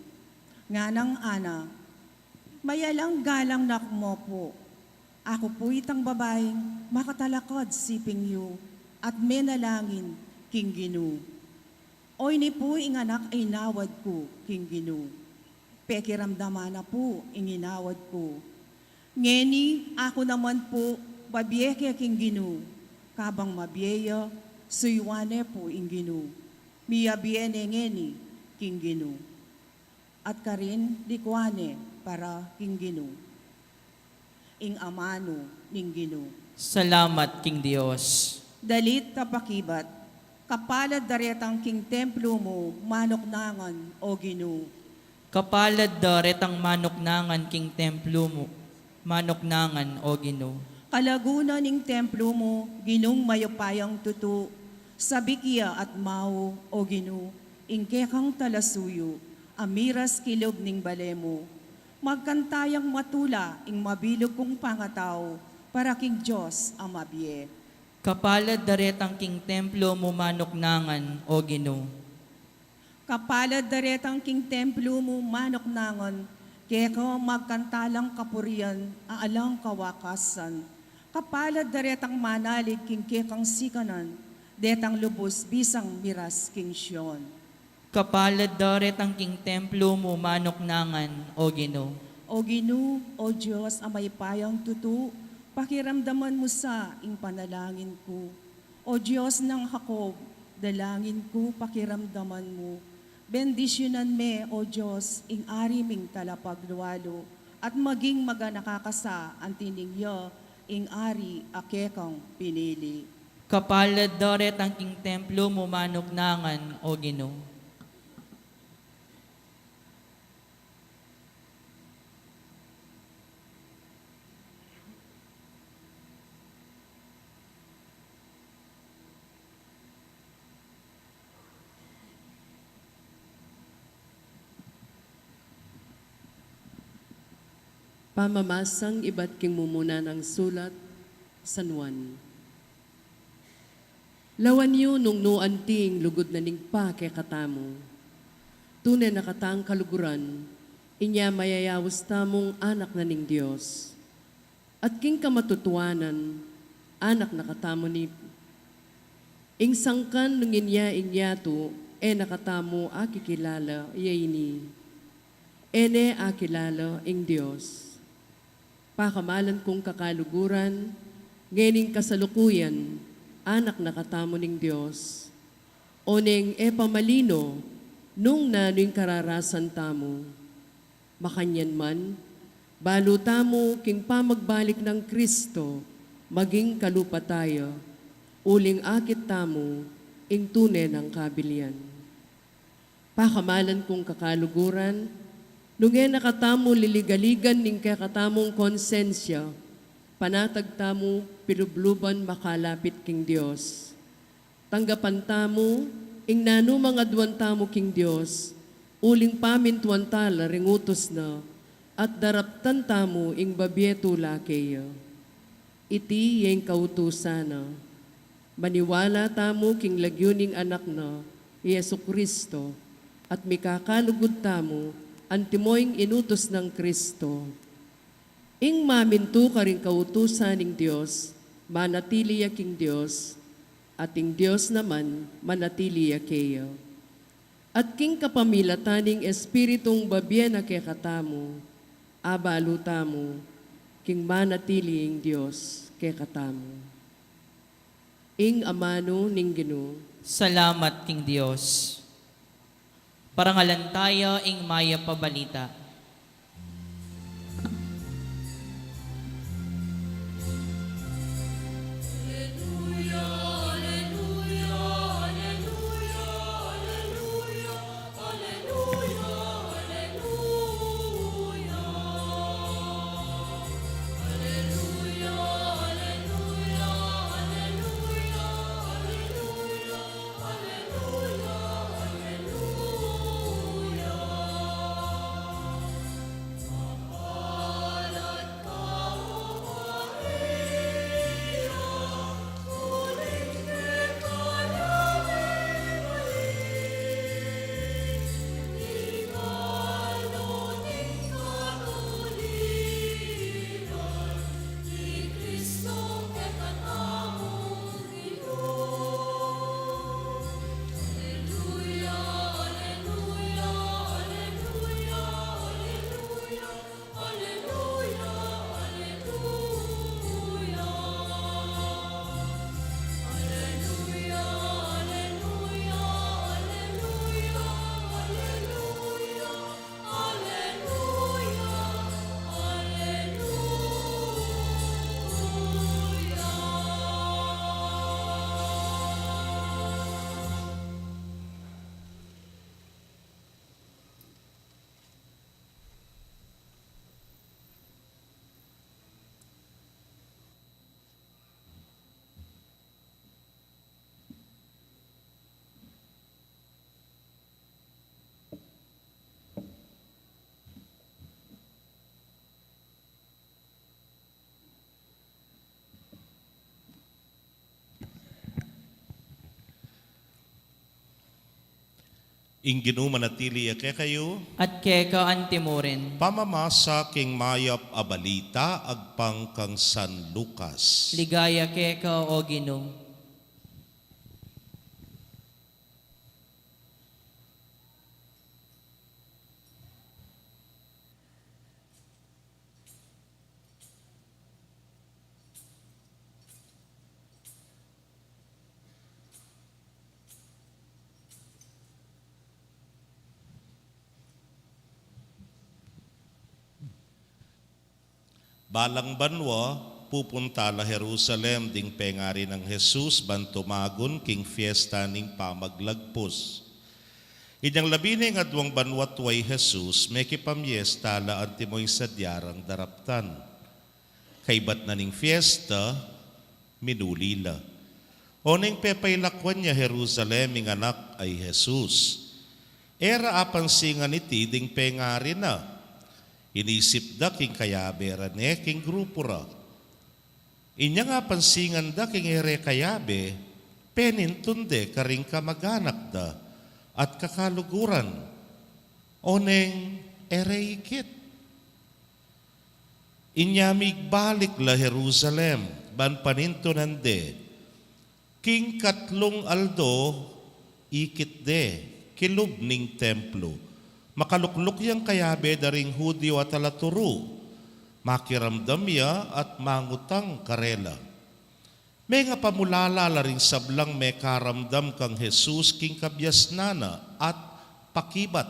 Nganang Ana, mayalang galang na ku mu pu. Aku pu itang babaing makatalakad siping yu at menalangin king Ginu. Oyni pu ing anak a inawad ku king Ginu. Pekiramdaman na pu ing inawad ku. Ngeni aku naman pu, babie ke king Ginu. Kabang mabie ya, suyuan ne pu ing Ginu. Miyabie ne ngeni king Ginu. At karin likuan ne para king Ginu ing amanu ning Ginu. Salamat king Dios. Dalit a pakibat. Kapalad daretang king templu mu manuknangan, O Ginu. Kapalad daretang manuknangan king templu mu manuknangan, O Ginu. Kalagunan ning templu mu, Ginung mayupayang tutu, sabik ya at mau, O Ginu, ing kekang talasuyu, a miras kilub ning bale mu. Magkanta yang matula ing mabilug kung pangatau para king Dios a mabie. Kapalad daretang king templu mu manuknangan, O Ginu. Kapalad daretang king templu mu manuknangan, keka magkanta lang kapurian a alang kawakasan. Kapalad daretang manalig king kekang sikanan, detang lubus bisang miras king Sion. Kapalad daretang king templu mu manuknangan, O Ginu. O Ginu, O Dios a mayupayang tutu, pakiramdaman mu sa ing panalangin ku. O Dios nang Jacob, dalangin ku pakiramdaman mu. Bendisyunan me, O Dios, ing ari ming talapaglualu, at maging maganaka ka sa anti ning ya ing ari a kekang pinili. Kapalad daretang king templu mu manuknangan, O Ginu. Pamamasang ibat king mumuna nang sulat San Juan. Lawan yu nung nu anti ing lugud na ning Ibpa kekatamu. Tune na katang kaluguran, inya mayayaus tamung anak na ning Dios. At king kamatutuanan, anak na katamu ni. Ing sangkan nung inya ing yatu, e na katamu akikilala, ya ini. E ne akilala ing Dios. Pakamalan kung kakaluguran, ngening kasalukuyan, anak na katamu ning Dios. Oneng e pa malino nung nanu ing kararasan tamu. Makanyan man, balu tamu king pamagbalik nang Kristo, maging kalupa taya, uling akit tamu ing tune nang kabilian. Pakamalan kung kakaluguran, nung e na katamu liligaligan ning kekatamung konsensya, panatag tamu pilubluban makalapit king Dios. Tanggapan tamu ing nanumang aduan tamu king Dios, uling pamintuan tala ring utus na, at daraptan tamu ing babie tula keya. Iti ya ing kautusan na. Maniwala tamu king lagyu ning Anak na, i Jesu-Cristo, at mikakalugud tamu antimo ing inutus nang Cristo. Ing mamintu karing kautusan ning Dios, manatili ya king Dios, at ing Dios naman manatili ya keya. At king kapamilatan ning Espiritung babie na kekatamu, abalu tamu king manatili ing Dios kekatamu. Ing amanu ning Ginu. Salamat king Dios. Parangalan taya ing mayap a balita. Ing Ginu manatili ya kekayu. At keka antimurin. Pamamasa king mayap a balita agpang kang San Lucas. Ligaya keka, O Ginu. Balang banua, pupunta la Jerusalem ding pengari nang Jesus ban tumagun king fiesta ning Pamaglagpus. Inyang labi ne ing aduang banua tua i Jesus, mekipamiesta la antimo ing sadya rang daraptan. Kaybat na ning fiesta, minuli la. Oneng pepailakuan ya Jerusalem ing anak a i Jesus. E ra apansingan iti ding pengari na. Inisip da king kayabe ra ne king grupu ra. Inyang apansingan da king e re kayabe, penintun de karing kamaganak da at kakaluguran. Oneng e re ikit. Inya migbalik la Jerusalem, ban panintunan de. King katlung aldo, ikit de kilub ning templo. Makalukluk yang kayabe da ring Judio at alaturu. Makiramdam ya at mangutang karela. Mengapamulala la ring sablang mekaramdam kang Jesus king kabiasnan na at pakibat.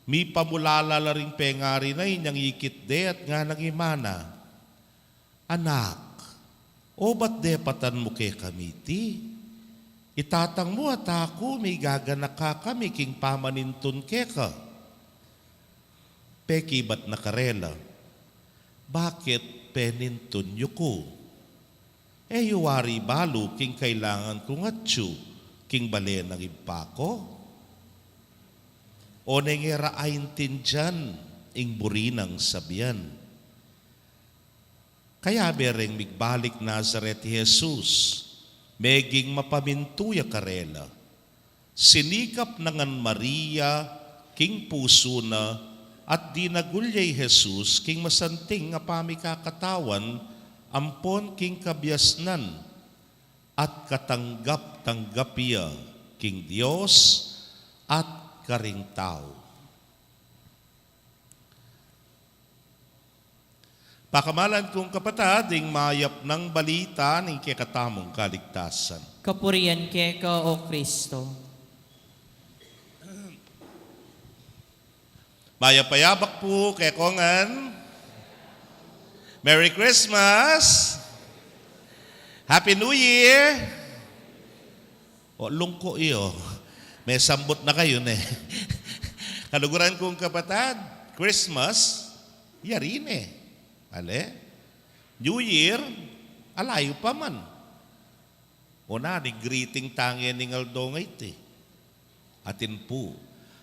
Mipamulala la ring pengari na inyang ikit de at nganang imana, "Anak, obat depatan mu kekami iti? I tatang mu at aku migaganaka kami king pamanintun keka." Pekibat na karela, "Bakit penintun yu ku? E yu wari balu king kailangan kung atyu king bale nang Ibpa ku?" O neng e ra aintindian ing buri nang sabian. Kayabe reng migbalik Nazaret i Jesus, meging mapamintu ya karela. Sinikap na ngan Maria king pusu na at dinagul ya i Jesus king masanting a pamikakatawan ampon king kabiasnan, at katanggap-tanggap ya king Dios at karing tau. Pakamalan kung kapatad, ing mayap nang balita ning kekatamung kaligtasan. Kapurian keka, O Kristo. Mayap a yabak pu kekongan. Merry Christmas! Happy New Year! O, lungko iyo. May sambut na kayu ne. Kaluguran kung kapatad, Christmas, yari ne. Ale? New Year, alayu pa man. O na, ni greeting tang e ning aldo ngeni. Atin pu,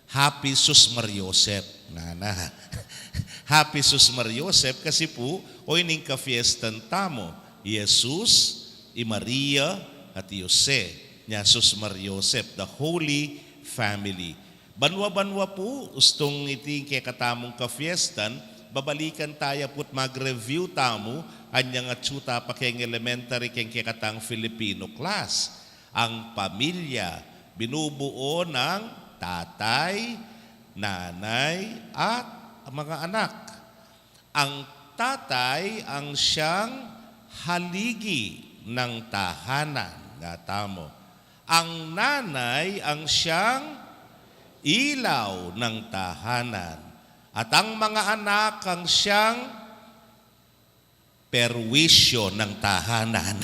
Happy Sus Mariosep. Nana. Happy Sus Mariosep kasi pu, o ining kafiestan tamu, Jesus, i Maria, at i Jose, nya Sus Mariosep, the Holy Family. Banua-banua pu, ustung iti kekatamung kafiestan, babalikan taya pu't mag-review tamu, anyang atyu ta pa keng elementary keng kekatang Filipino class. Ang pamilya, binubuo ng tatay, nanay, at mga anak. Ang tatay ang siyang haligi ng tahanan, nga tamu. Ang nanay ang siyang ilaw ng tahanan. At ang mga anak ang siyang perwisyo ng tahanan.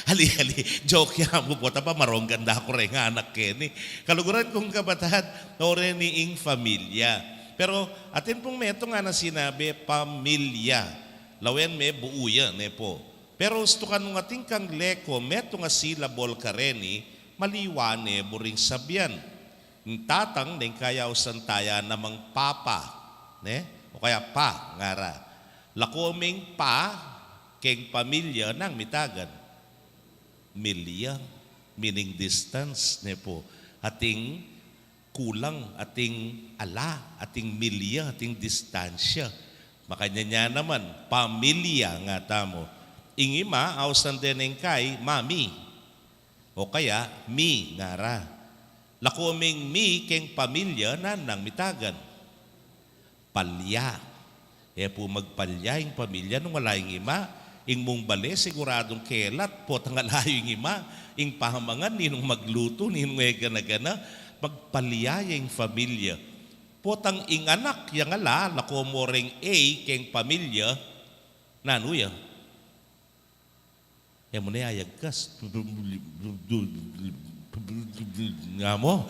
Ali, ali, joke ya mu pu, ta pa maronggan da ku reng anak keni. Kaluguran kung kapatad, o reni ing familia. Pero atin pung metung a sinabi, pamilya. Lawen me buu ya, ne pu. Pero ustu kanu ngan atin kang leko, metung a syllable kareni, maliwa ne buring sabian. Ing tatang, neng kaya ausan taya namang papa, ne? O kaya pa, ngara. Lako ming pa, keng pamilya nang mitagan. Milya, meaning distance, ne pu. Ating kulang, ating ala, ating milya, ating distansya. Makanyan ya naman, pamilya nga tamu. Ing ima, ausan de neng kai, mami. O kaya, mi, ngara. Lako ming mi keng pamilya nang mitagan. Palya. E pu magpalya ing pamilya nung ala ing ima. Ing mung bale siguradung kelat, potang ala yu ing ima. Ing pamangan, ninung maglutu, ninung e gana-gana. Magpalya ya ing pamilya. Potang ing anak yang ala, lako mu reng A keng pamilya, nanu ya? E mu ne ayagkas. Nga mu?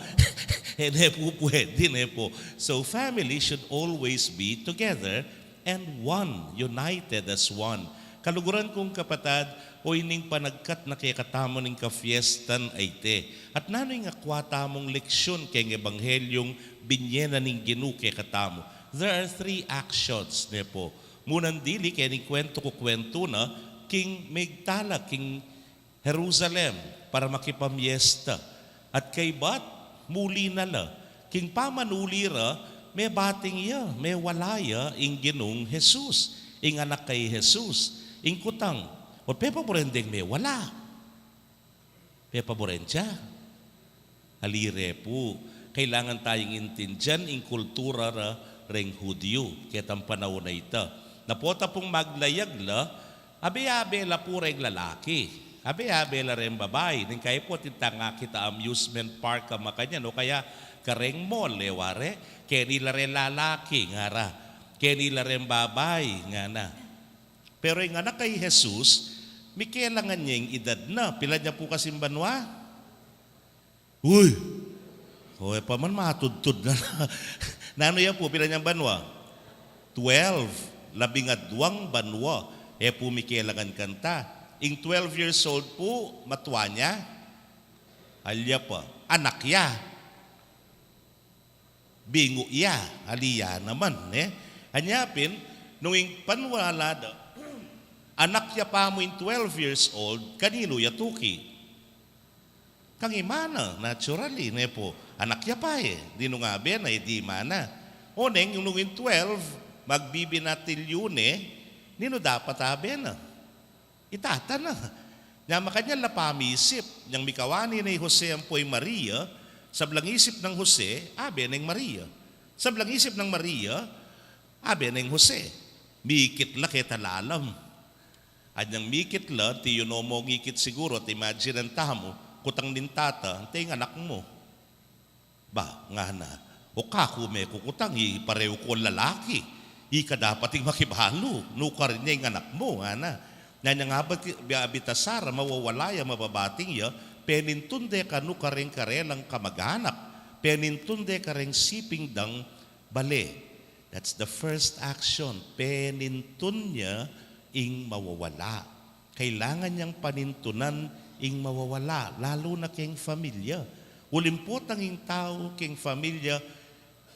E ne pu pwede, ne pu. So family should always be together and one, united as one. Kaluguran kung kapatad, o ining panagkat na kekatamu ning kafiestan a iti. At nanu ing akwa tamung leksyon keng ebanghelyung binye na ning Ginu kekatamu? There are three actions, ne pu. Munang dili, keni kwentu ku kwentu na, king migtala king Jerusalem para makipamiesta. At kaybat, muli na la. King pamanuli ra, mebating ya, mewala ya ing Ginung Jesus. Ing anak kay Jesus, ing kutang, o pepaburen deng mewala. Pepaburen ya. Ali re pu, kailangan tayang intindian ing kultura ra reng Hudyu ketang panaun a ita. Na pota pung maglayag la, abe-abe la pu reng lalaki, abe-abe la reng babai. Ning kayi pu atin tang akit a amusement park a makanyan, o kaya kareng mall, e wari, keni la reng lalaki, ngara, keni la reng babai, ngana. Pero ing anak kay Jesus, mikelangan ya ing edad na. Pilan ya pu kasing banua? Uy! O, e pa man matudtud na. Nanu ya pu, pilan yang banua? Twelve. Labing aduang banua. E pu mikelangan kanta. Ing twelve years old pu, matua ne? Alya pa. Anak ya. Bingu ya, ali ya naman, ne? Anya pin, nung ing panwala da, anak ya pa mu ing twelve years old, kaninu ya tuki? Kang ima na, naturally, ne pu, anak ya pa e, ninu nga be na, e di ima na. O neng, nung ing twelve, magbibinatilyu ne, ninu dapat abe na? I tata na. Nya makanyan la pamisip, nyang mikawani ne i Jose ampo i Maria, sablang isip nang Jose, abe neng Maria. Sablang isip nang Maria, abe neng Jose. Mikit la keta lalam. Anyang mikit la, ti yu no mo ngikit siguru, at imagine tamu, kutang ning tata, ante ing anak mu. Ba, ngana, o kaku me kukutang, i pareu ku lalaki, ika dapat ing makibalu, nukarin ya ing anak mu, ngana. Nya nyang abat, abit a sara, mawawala ya, mababating ya, penintun de kanu kareng karelang kamaganak, penintun de kareng siping dang bale. That's the first action, penintun ya ing mawawala. Kailangan yang panintunan ing mawawala, lalu na keng familia. Uling potang ing tau keng familia,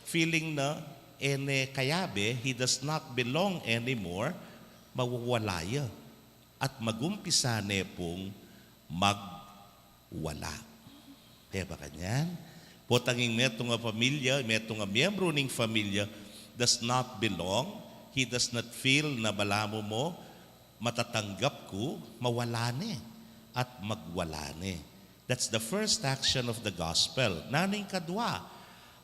feeling na e ne kayabe, he does not belong anymore, mawawala ya. At magumpisa ne pung magwala. E ba kanyan? Potang ing metung a familia, metung a miyembru ning familia does not belong, he does not feel na balamu mo matatanggap ku, mawala ne at magwala ne. That's the first action of the gospel. Nanu ing kadwa?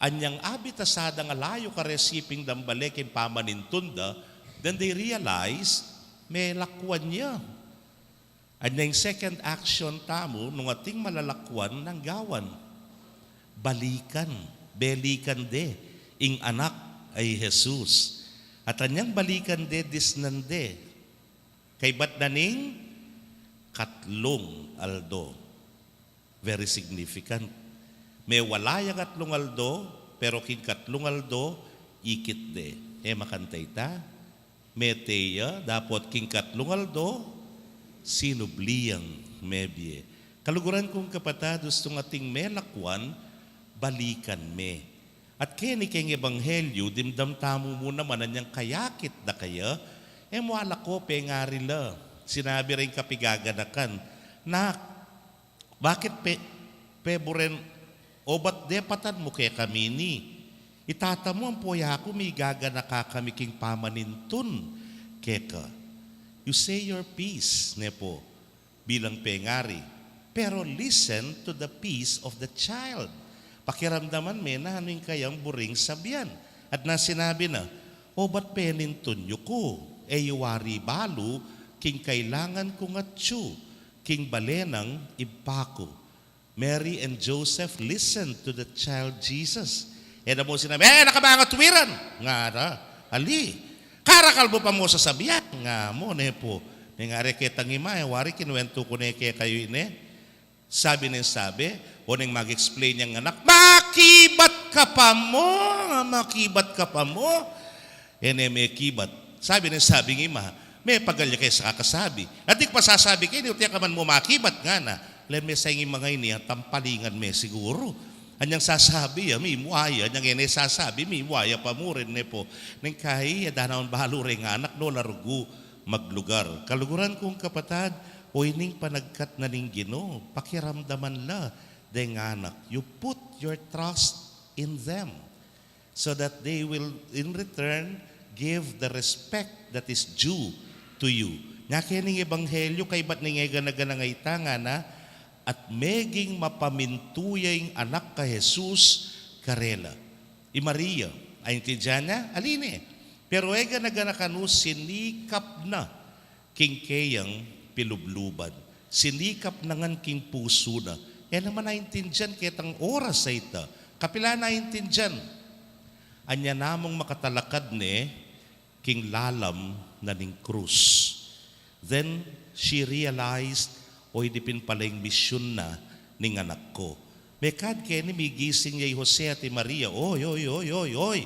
Anyang abit a sadang alayu kareng siping dang bale keng pamanintun da, then they realize, melakwan ya. Anyang second action tamu, nung ating malalakwan, nanu ing gawan? Balikan, belikan de ing anak a i Jesus. At anyang balikan de, disnan de. Kaybat na ning katlung aldo. Very significant. Mewala yang katlung aldo, pero king katlung aldo, ikit de. E makanta ita? Mete ya, dapot king katlung aldo, sinubli yang mebie. Kaluguran kung kapatad, ustung ating melakwan, balikan me. At keni keng ebanghelyu, dimdam tamu mu naman anyang kayakit da kaya, e mu ala ko pengari la. Sinabi reng kapigaganakan, Nak, bakit pe, peburen, obat depatan mu kekami ini? I tata mu ampo yaku migaganaka kami king pamanintun keka. You say your piece, ne pu, bilang pengari, pero listen to the piece of the child. Pakiramdaman me nanu ing kayang buring sabian. At na sinabi na, obat penintun yu ku, e yu wari balu king kailangan kung atyu king bale nang Ibpa ku. Mary and Joseph listened to the child Jesus. E da mu sinabi, "E, na ka ba ngan tuwiran?" Ngara, "Ali." "Karakal mu pa mu sasabian," nga mu, ne pu. Neng ari ketang ima, e wari kinuwentu ku ne kekayu ini. Sabi neng sabi, o neng mag-explain yang anak, "Makibat ka pa mu, makibat ka pa mu." E ne mekibat. Sabi neng sabing ima, "Mepagal ya ke sa kakasabi. At di ka pa sasabi keni, o tiya ka man mu makibat," ngana. Len me sa ing ima ngeni, tampalingan me siguru. Anyang sasabi ya, mimua ya, anyang e ne sasabi, mimua ya pa mu rin, ne pu. Neng kayi, e da naman balu reng anak, no, largu maglugar. Kaluguran kung kapatad, o ining panagkat na ning Ginu, pakiramdaman la deng anak. You put your trust in them so that they will, in return, Give the respect that is due to you. Nya kening ebanghelyo, kaybat ning egana-gana ita, ngana, at meging mapamintu ya ing anak a Jesus karela. I Maria, aintindian na, ali ne. Pero egana-gana kanu, sinikap na king keyang pilubluban. Sinikap na ngan king pusu na. E na man aintindian ketang oras a ita. Kapilan aintindian? Anya na mung makatalakad ne king lalam na ning krus. Then she realized, "Oy, ini pin pala ing misyun na ning anak ku." Mekad keni, migising ya i Jose at i Maria. "Oy, oy, oy, oy, oy.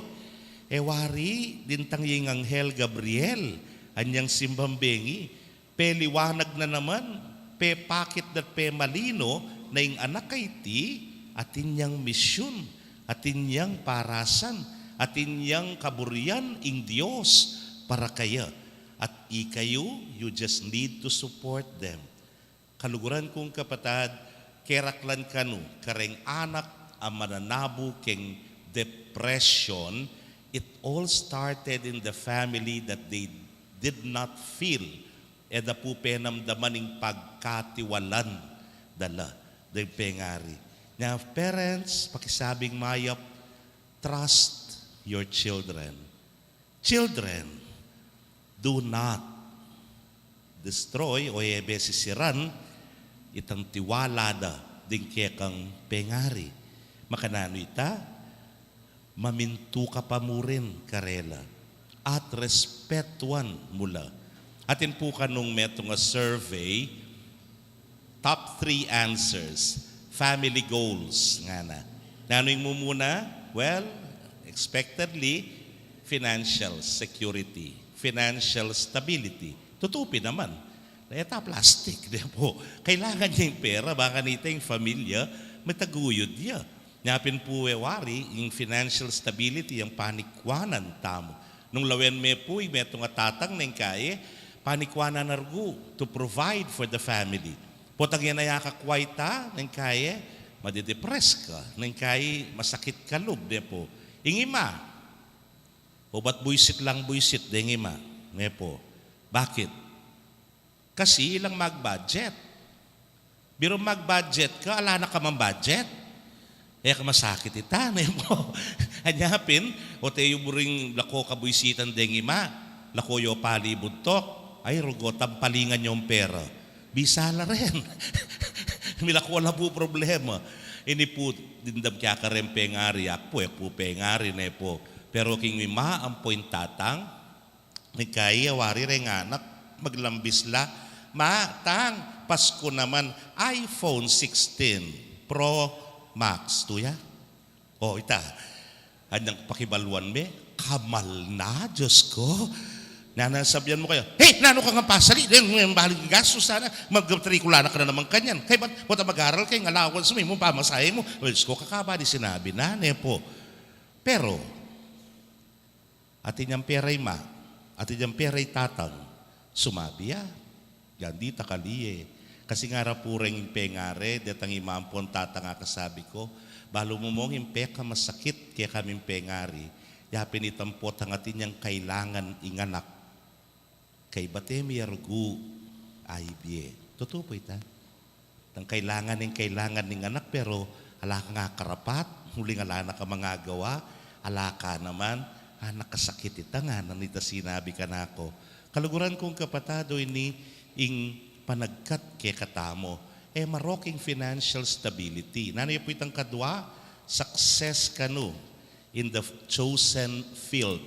E wari, dintang ya ing anghel Gabriel, anyang simbang bengi, peliwanag na naman, pepakit da't pemalino na ing anak a iti, atin yang misyun, atin yang parasan, atin yang kaburian ing Dios para kaya. At ikayu, you just need to support them." Kaluguran kung kapatad, keraklan kanu kareng anak a mananabu keng depression, it all started in the family that they did not feel, e da pu penamdaman ing pagkatiwalan da la deng pengari. Nya, parents, pakisabing mayap, trust your children. Children, do not destroy o e be sisiran itang tiwala da ding kekang pengari. Makananu ita? Mamintu ka pa murin karela at respetuan mu la. Atin pu kanung metung a survey, top three answers, family goals, ngana. Nanu ing mumuna? Well, expectedly, financial security, financial stability. Tutu pin naman. E ta plastik, di pu? Kailangan ya ing pera, bang kanita ing familia, mataguyud ya. Nya pin pu e wari, ing financial stability yang panikwanan tamu. Nung lawen me pu, ing metung a tatang neng kaye, panikwanan na rugu to provide for the family. Potang e na ya kakwa ita, neng kaye, madidepress ka, neng kaye, masakit ka lub, ne pu? Ing ima, obat buisit lang buisit deng ima, ne pu? Bakit? Kasi ilang mag-budget. Biro mag-budget ka, ala na ka mang budget. E ka masakit ita, ne pu? Anya pin, o te yu buring lako kabuisitan deng ima, lako yu pali buntok, ay rugo, tampalingan yu ing pera. Bisa la ren. Milako la pu problema. Ini pu, dimdam ke kareng pengari, aku pu, e ku pu pengari, ne pu? Pero king ima ampo ing tatang, neng kaye, wari reng anak, maglambis la, "Ma, Tang, Pasku naman, iPhone sixteen Pro Max, tuya." O, ita, anyang pakibaluan me, kamal na, Dios ku. Nanu ing sasabian mu kaya? "Hey, nanu kang pasali? Deng, deng baling gastus sana, magmatrikula na ka na naman kanyan. Kaybat, potang mag-aral ka, ing allowance mu, ing pamasahe mu." Dios ku, kakaba de sinabi na, ne pu? Pero, atin yang pera i ima, atin yang pera i tatang, sumabi ya. Yan, dita kali e. Kasi ngara pu reng pengari, detang ima ampong tatang, akasabi ku, "Balu mu mung ing pekamasakit kekaming pengari, ya pin itang potang atin yang kailangan ing anak, kaybat e mi ya rugu, ay bie." Tutu pu ita? Itang kailangan ing kailangan ning anak, pero ala kang akarapat, uling ala na ka mang agawa, ala ka naman, a, nakasakit ita, ngana nita sinabi kanaku. Kaluguran kung kapatad, o ini ing panagkat kekatamu. E marok ing financial stability. Nanu ya pu itang kadwa? Success kanu in the chosen field.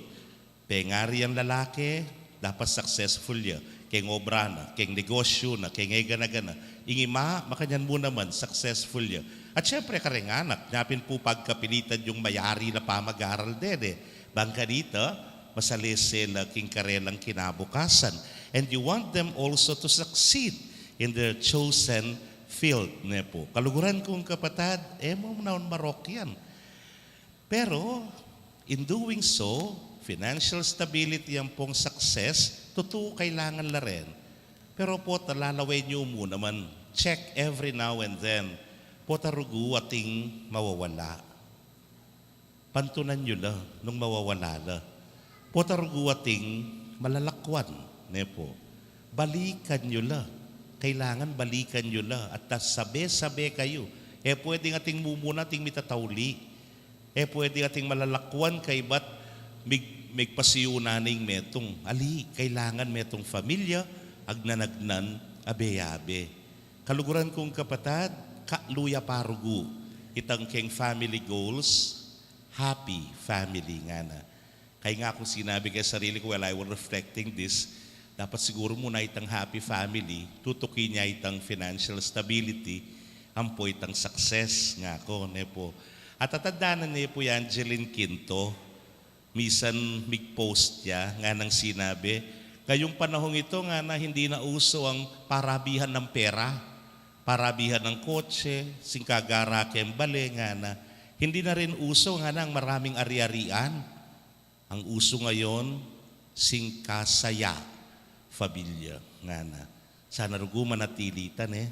Pengari yang lalaki, dapat successful ya keng obra na, keng negosyu na, keng egana-gana. Ing ima, makanyan mu naman, successful ya. At syempre, kareng anak, nya pin pu pagkapilitan yung mayari la pamag-aral dede. Bang kanita, masalese la king karelang kinabukasan. And you want them also to succeed in their chosen field, ne pu? Kaluguran kung kapatad, e mu naman marok yan. Pero, in doing so, financial stability ampong success, tutu kailangan la ren. Pero pota, lalawen yu mu naman, check every now and then. Pota rugu ating mawawala. Pantunan yu la nung mawawala la. Pota rugu ating malalakwan, ne po. Balikan yu la. Kailangan balikan yu la. At tas sabe-sabe kayu. E pwedeng ating mumuna ating mitatauli. E pwedeng ating malalakwan kaybat mig-, migpasiuna ning metung. Ali, kailangan metung familia, agnan-agnan, abe-abe. Kaluguran kung kapatad, kaluya pa rugu itang keng family goals, happy family ngana. Kaya nga kung sinabi kaya sarili ko, while I was reflecting this, dapat siguro muna itang happy family, tutuki niya itang financial stability, ampo itang success nga ko, ne po. At tatandanan niya po yan, Jeline Quinto, misan mig-post ya, nga nang sinabi, ngayong panahong ito nga na hindi na uso ang parabihan ng pera, parabihan ng kotse, singkagara keng bale, nga na. Hindi na rin uso nga na ang maraming ari-arian. Ang uso ngayon, singkasaya, familia, nga na. Sana rugu manatili ta, ne?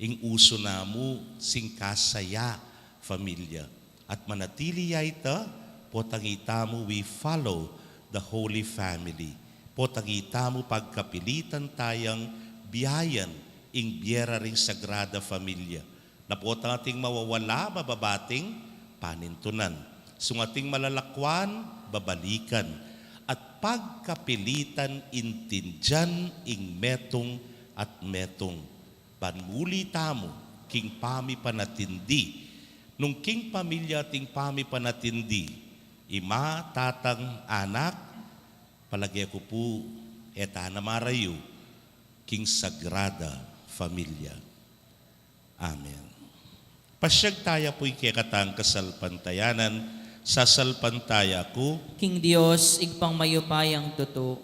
Ing uso namu, singkasaya, familia. At manatili ya ita, potang itamu we follow the Holy Family. Potang itamu pagkapilitan tayang biyayan ing bie ra ring Sagrada Familia. Na potang ating mawawala, mababating panintunan. Sung ating malalakwan, babalikan. At pagkapilitan intindian ing metung at metung. Ban muli tamu king pamipanatindi. Nung king pamilya ating pamipanatindi, ima, tatang, anak, palage ku pu, e ta na marayu king Sagrada Familia. Amen. Pasyag taya pu ing kekatang kasalpantayanan, sasalpantaya ku. King Dios, Ibpang mayupayang tutu,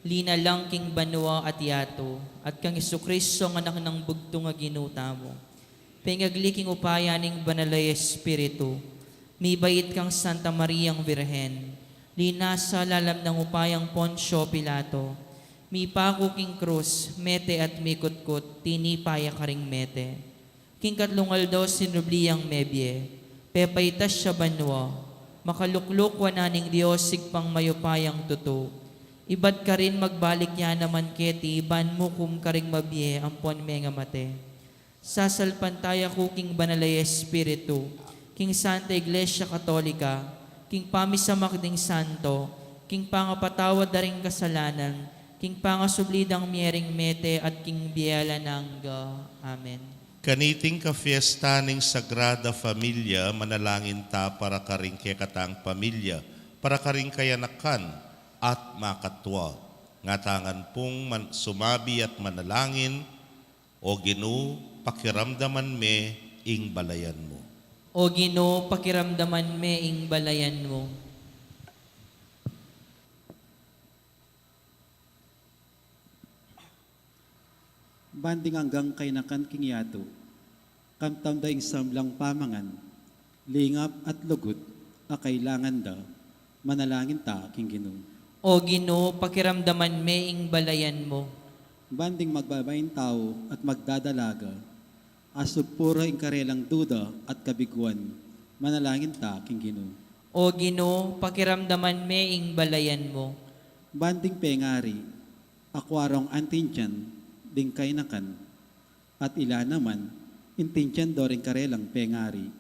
linalang king banua at yatu, at kang Jesucristo, ang Anak nang bugtung a Ginu tamu. Pengagli king upaya ning Banal a Espiritu, mibait kang Santa Mariang Virgen, linasa lalam nang upayang Poncio Pilato, mipaku king krus, mete at mikutkut, tinipa ya karing mete. King katlung aldo sinubli yang mebie, pepaitas ya banua, makalukluk wanan ning Dios Ibpang mayupayang tutu. Ibat karin magbalik ya naman keti ban mukum karing mabie ampon mengamate. Sasalpantaya ku king Banal a Espiritu, king Santa Iglesia Katolika, king pamisamak ding santo, king pangapatawad da ring kasalanan, king pangasubli dang mie ring mete at king bie alang angga. Amen. Kaniting kafiesta ning Sagrada Familia, manalangin ta para karing kekatang pamilya, para karing kayanakan at makatwa. Ngatamu pung man-, sumabi at manalangin, O Ginu, pakiramdaman me ing balayan mu. O Ginu, pakiramdaman me ing balayan mu. Ban ding anggang kayanakan king yatu, kamtan da ing sablang pamangan, lingap at lugud a kailangan da, manalangin ta king Ginu. O Ginu, pakiramdaman me ing balayan mu. Ban ding magbabaing tau at magdadalaga, asugpura ing karelang duda at kabiguan, manalangin ta king Ginu. O Ginu, pakiramdaman me ing balayan mu. Ban ding pengari, akwa rong antindian ding kayanakan, at ila naman, intindian do ring karelang pengari,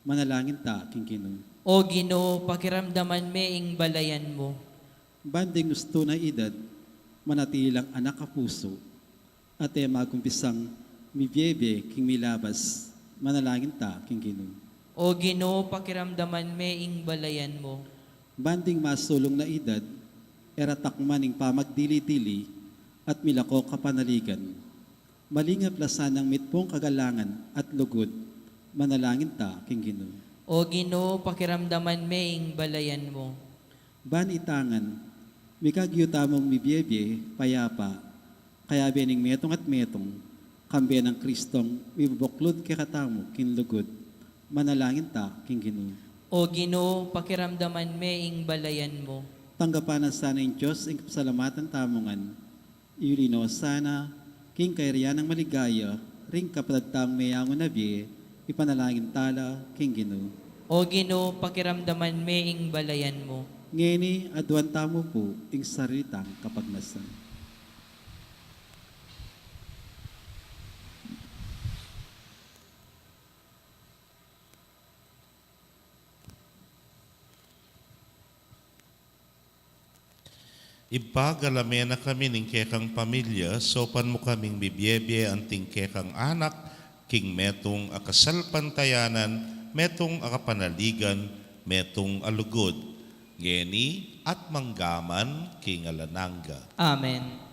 manalangin ta king Ginu. O Ginu, pakiramdaman me ing balayan mu. Ban ding ustu na idad, manatili lang anak a pusu, at e magumpisang mibiebie king milabas, manalangin ta king Ginu. O Ginu, pakiramdaman me ing balayan mu. Ban ding masulung na idad, e ra takman ing pamagdili-dili, at milako kapanaligan, malingap la sanang mitmung kagalangan at lugud, manalangin ta king Ginu. O Ginu, pakiramdaman me ing balayan mu. Ban itang ngan, mikagyu tamung mibiebie payapa, kayabe ning metung at metung, kambe nang Kristong mibubuklud kekatamu king lugud, manalangin ta king Ginu. O Ginu, pakiramdaman me ing balayan mu. Tanggapan na sana ning Dios ing kapasalamatan tamu ngan, iyuli no sana king kayarian nang maligaya ring kapatad tamung meyangu na bie, ipanalangin ta la king Ginu. O Ginu, pakiramdaman me ing balayan mu. Ngeni, aduan tamu pu ing sarili tang kapagnasan. Ibpa, galame na kami ning kekang pamilya, saupan mu kaming mibiebie anting kekang anak, king metung a kasalpantayanan, metung a kapanaligan, metung a lugud, ngeni at manggaman king alang angga. Amen.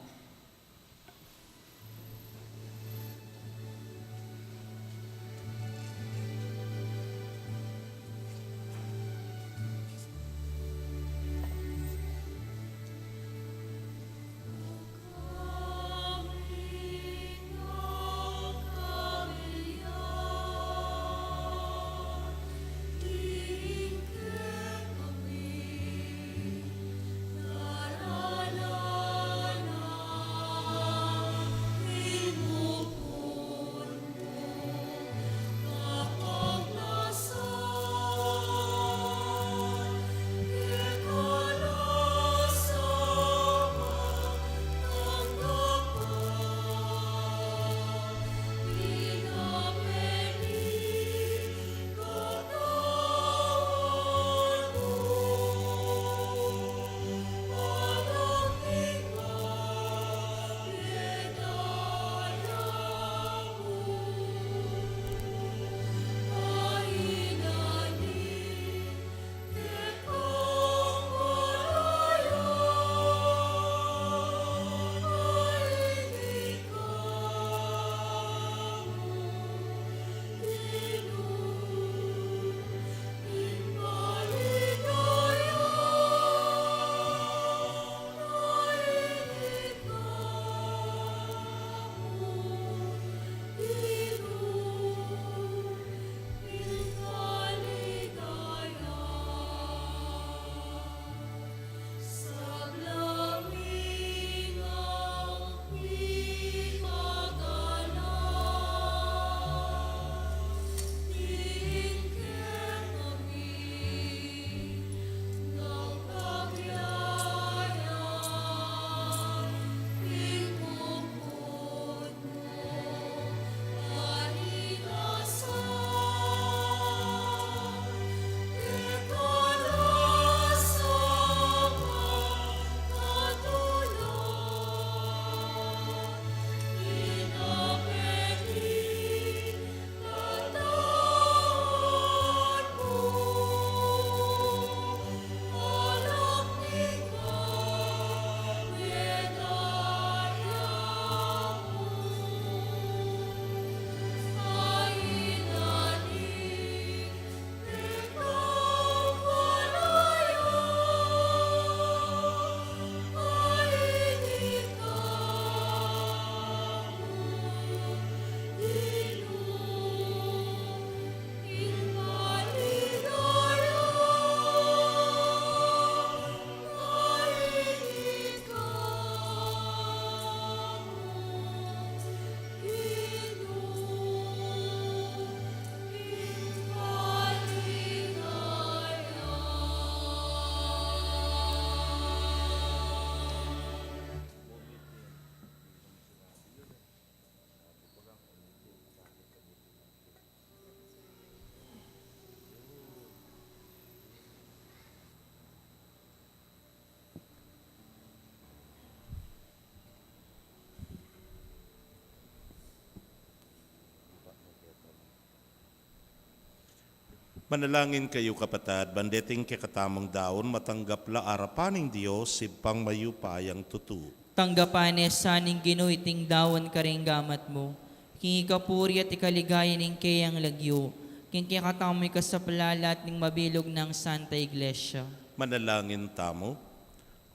Manalangin kayu, kapatad, ban deting kekatamung daun, matanggap la arapan ning Dios, Ibpang mayupayang tutu. Tanggapan ne sa ning Ginu iting daun karing gamat mu, king ikapuri at ikaligaya ning keyang lagyu, king kekatamung ikasaplala at ning mabilug nang Santa Iglesia. Manalangin tamu.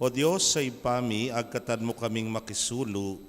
O Dios a Ibpa mi, agkatan mu kaming makisulu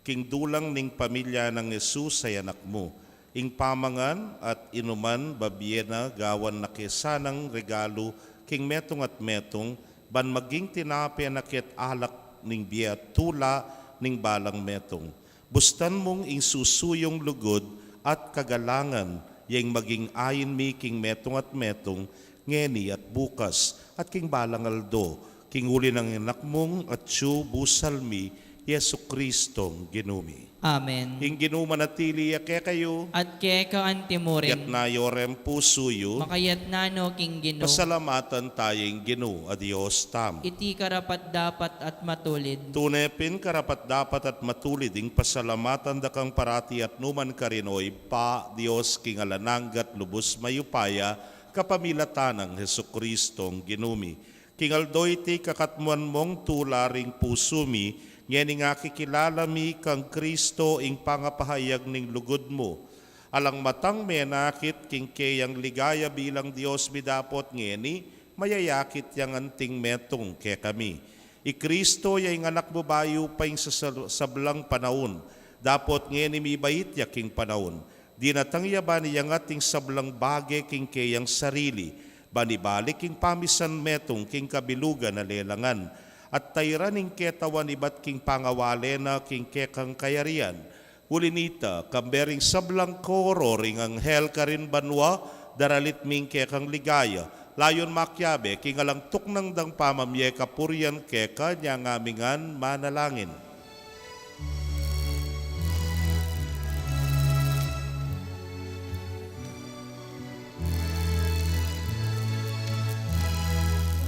king dulang ning pamilya nang Jesus a Anak mu, ing pamangan at inuman babie na gawan na ke sanang regalu king metung at metung, ban maging tinape na ke at alak ning bie at tula ning balang metung. Bustan mung ing susuyung lugud at kagalangan ya ing maging ain mi king metung at metung, ngeni at bukas, at king balang aldo, king uli nang Anak mung atyu busal mi, Jesucristong Ginu mi. Amen. Ing Ginu manatili ya kekayu. At keka antimurin. Itas yu reng pusu yu. Makaitas no king Ginu. Pasalamatan taya ing Ginu a Dios tamu. Iti karapat-dapat at matulid. Tune pin karapat-dapat at matulid ing pasalamatan da kang parati at nukarin man, O Ibpa, Dios king alang angga at lubus mayupaya, kapamilatan nang Jesucristong Ginu mi. King aldo iti kakatmuan mung tula ring pusu mi, ngening akikilala mi kang Kristo ing pangapahayag ning lugud mu. Alang matang menakit king keyang ligaya bilang Dios mi dapot ngeni, mayayakit yang anting metung kekami. I Kristo ya ing Anak mu bayu pa ing sa-, sablang panaun, dapot ngeni mibait ya king panaun. Dinatang ya ban iyangat ing sablang bage king keyang sarili, ban ibalik ing pamisan metung king kabilugan a lelangan, at tairan ing ketawan ibat king pangawale na king kekang kayarian. Uli nita, kambe ring sablang koro ring anghel karin banua, daralit mi ing kekang ligaya, layun makiabe king alang tuknang dang pamamie kapurian keka, inyang amingan manalangin.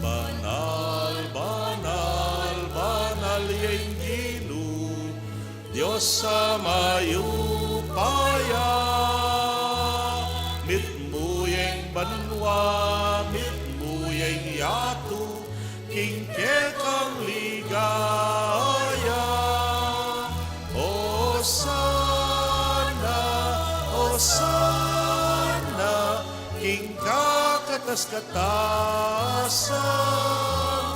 Banal, banal, banal ya ing Ginu, Dios a mayupaya. Mitmu ya ing banua, mitmu ya ing yatu, king kekang ligaya. Osana, osana, king kakatas-katasan.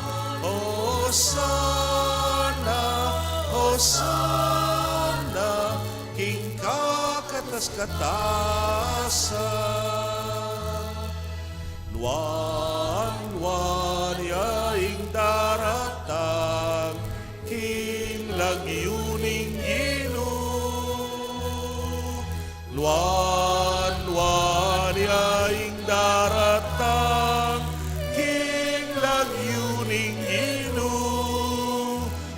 Osana, osana, king kakatas-katasan. Nuan, nuan ya ing daratang king lagyu ning Ginu. Nuan, nuan ya ing daratang king lagyu ning Ginu.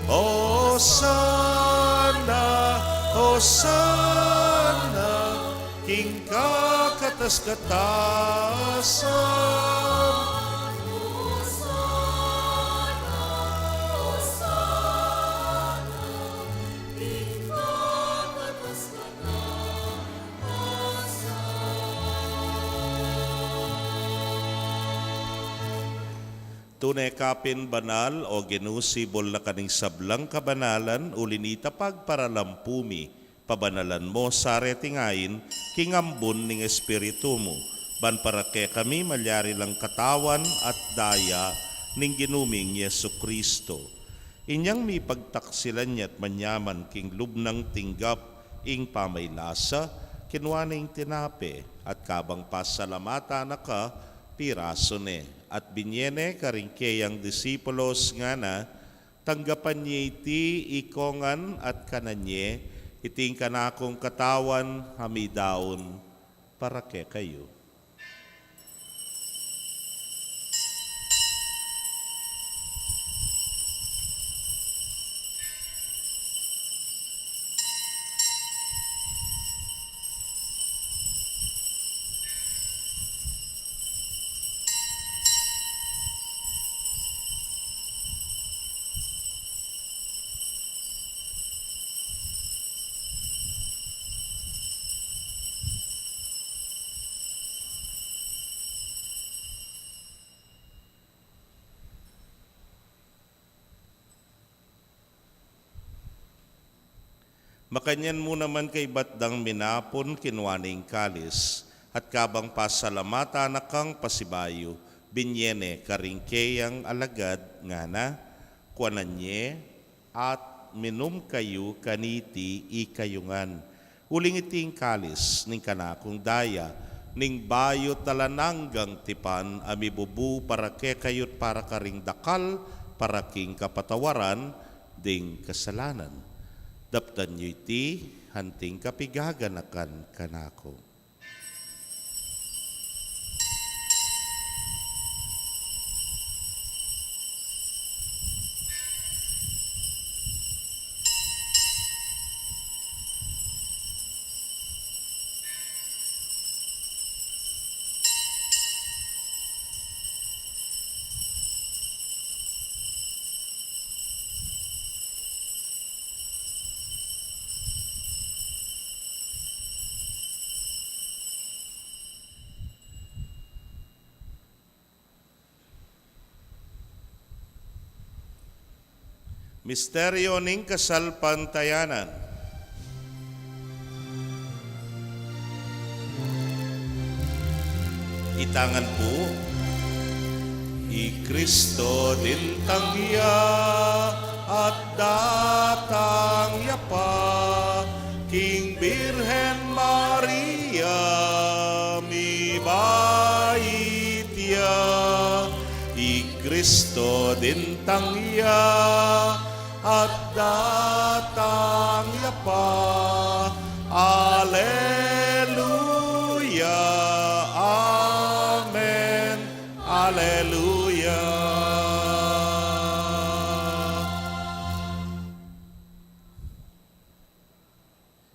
Osana, osana, king kakatas-katasan. Tune ka pin banal, O Ginu, sibul na ka ning sablang kabanalan, uli nita pagparalampu mi, pabanalan mu sa reting ain king ambun ning Espiritu mu, ban para kekami malyari lang katawan at daya ning Ginu ming Jesucristo. Inyang mipagtaksilan ya at manyaman king lub nang tinggap ing pamailasa, kinua ne ing tinape, at kabang pasalamatan na ka, pirasu ne, at binye ne karing keyang disipulos ngana, Tanggapan ye iti ikongan at kanan ye, iti ing kanakung katawan a midaun para kekayu. Makanyan mu naman kaybat dang minapun, kinua ne ing kalis, at kabang pasalamatan na kang pasibayu, binye ne karing keyang alagad, ngana, kuanan ye, at minum kayu kaniti ikayu ngan. Uling iti ing kalis ning kanakung daya, ning bayu't alang anggang tipan a mibubu para kekayu't para karing dakal, para king kapatawaran ding kasalanan. Daptan yu iti anting kapigaganakan kanaku. Misteryo ning kasalpantayanan. Itangan pu, i Kristo dintang ya at datang ya pa, king Birhen Maria mibait ya, i Kristo dintang ya at datang ya pa. Aleluya. Amen. Aleluya.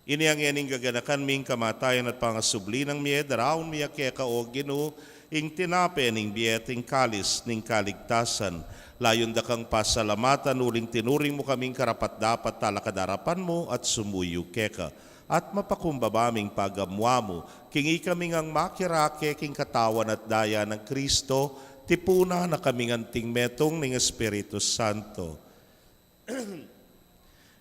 Ini ing gaganakan mi king kamatayan at pangasubli nang mie, daraun mi keka, o Ginu, ing tinape ning bie at ing kalis ning kaligtasan. Layun da kang pasalamatan uling tinuring mu kaming karapat-dapat talakad king arapan mu at sumuyu keka. At mapakumbaba ming pagamuamu king ikami ngang makirake king katawan at daya nang Kristo, tipunan na kaming anting metung ning Espiritu Santo.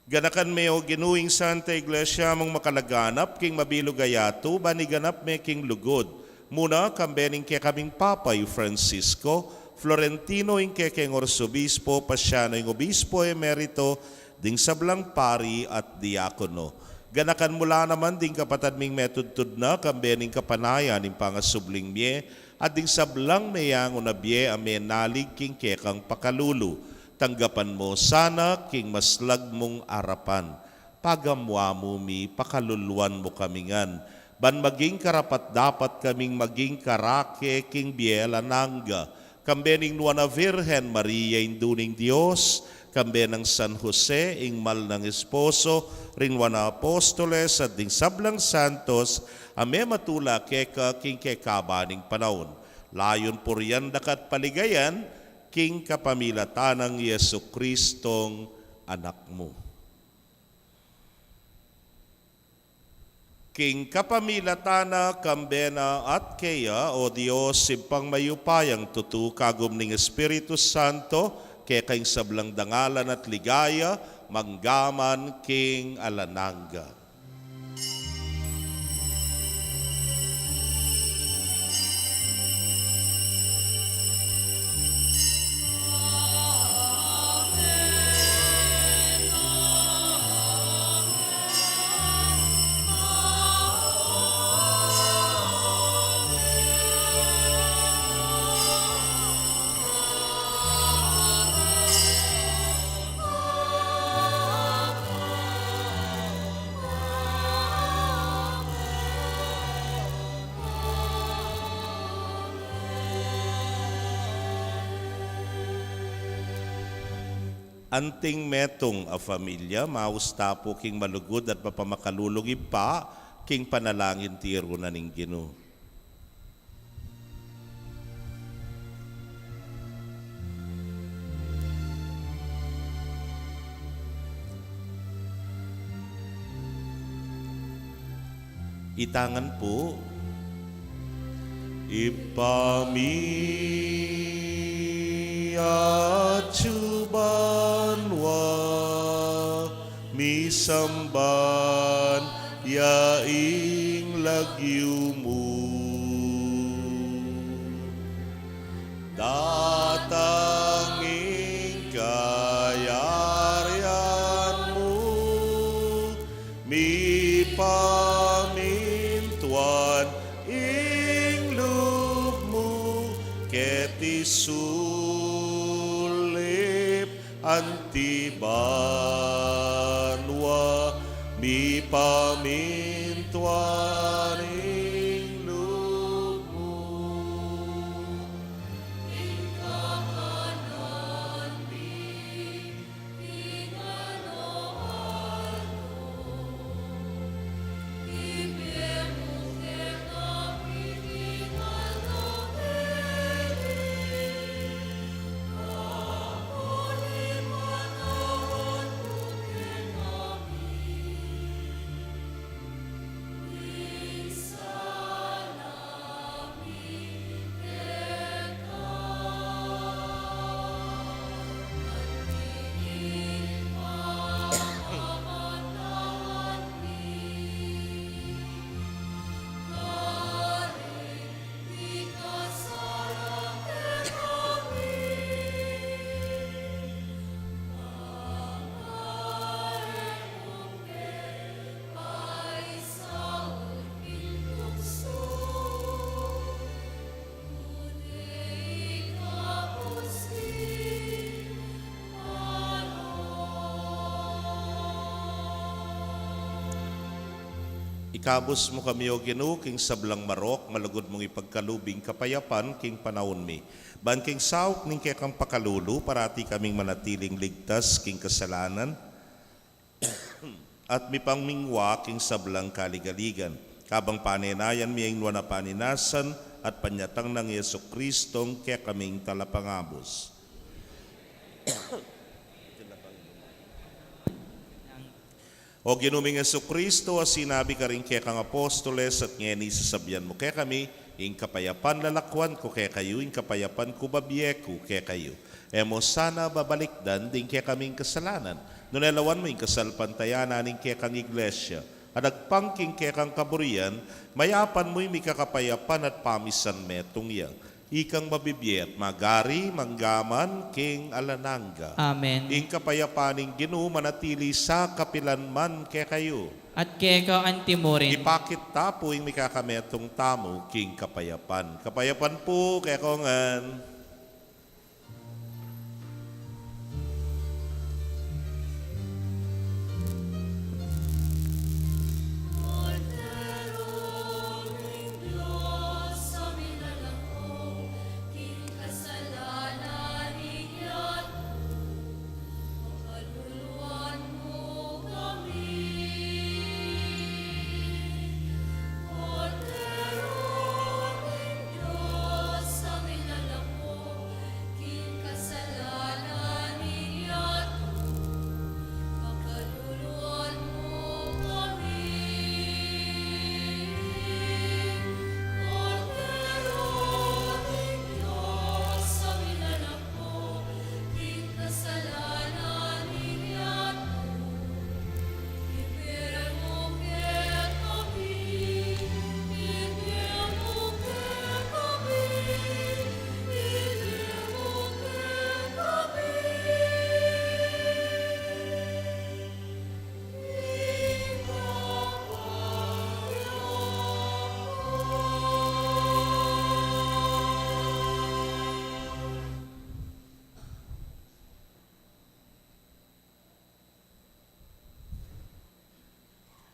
Ganakan me, o Ginu, ing Santa Iglesia mung makalaganap king mabilug a yatu, ban iganap me king lugud. Muna, kambe ning kekaming Papa i Francisco, Florentino ing kekeng Arsobispo, Pasiano ing Obispo Emerito, ding sablang pari at diakono. Ganakan mu la naman ding kapatad ming metudtud na, kambe ning kapanayan ning pangasubling mie, at ding sablang meyangu na bie a menalig king kekang pakalulu. Tanggapan mu sana king maslag mung arapan. Pagamuamu mi, pakaluluan mu kami ngan, ban maging karapat-dapat kaming maging karake king bie alang angga, kambe ning Nuan a Virgen Maria, Indu ning Dios, kambe nang San Jose, ing mal nang esposo, ring Nuan a Apostoles, at ding sablang santos a mematula keka king kekaba ning panaun. Layun purian da ka at paligayan king kapamilatan nang Jesucristong Anak mu. King kapamilatan na, kambe na, at keya, o Dios, Ibpang mayupayang tutu, kagum ning Espiritu Santo, keka ing sablang dangalan at ligaya, mangga man king alang angga. Anting metung a familia, maus ta pu king malugud at mapamakalulung Ibpa, king panalangin tiru na ning Ginu. Itangan pu. Ibpa mi, atsu banua, misamban ya ing lagyu mu. Datang ing kayarian mu, mipamintuan ing lub mu keti sulip anti banua, mipamintuan ing lub mu. Ikabus mu kami, O Ginu, king sablang marok, malugud mung ipagkalub ing kapayapan king panaun mi. Ban king saup ning kekang pakalulu, parati kaming manatiling ligtas king kasalanan at mipamingwa king sablang kaligaligan. Kabang panenayan mi ing nuan a paninasan at panyatang nang Jesucristong kekaming Talapangabus. O Ginu ming Jesucristo, a sinabi karing kekang apostoles, at ngeni sasabian mu kekami, ing kapayapan lalakuan ku kekayu, ing kapayapan ku bibie ku kekayu. E mu sana babalikdan ding kekaming kasalanan, nune lawan mu ing kasalpantayanan ning kekang Iglesia, a dagpang king kekang kaburian, mayapan mu ing mikakapayapan at pamisan metung ya. Ikang mabibie at magari, mangga man king alang angga. Amen. Ing kapayapan ning Ginu manatili sa kapilan man kekayu. At keka anti mu rin. Ipakit ta pu ing mikakametung tamu king kapayapan. Kapayapan pu kekongan.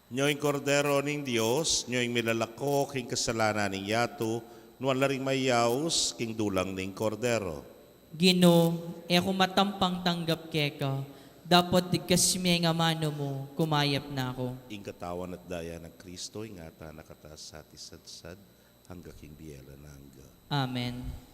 Nyo ing Kordero ning Dios, nyo ing milalako king kasalanan ning yatu, nuan la ring mayaus king dulang ning Kordero. Ginu, e ku matampang tanggap keka, dapot digkas me ing amanu mu, kumayap na ku. Ing katawan at daya nang Kristo, ingatan na kata sa at isadsad, angga king bie alang angga. Amen.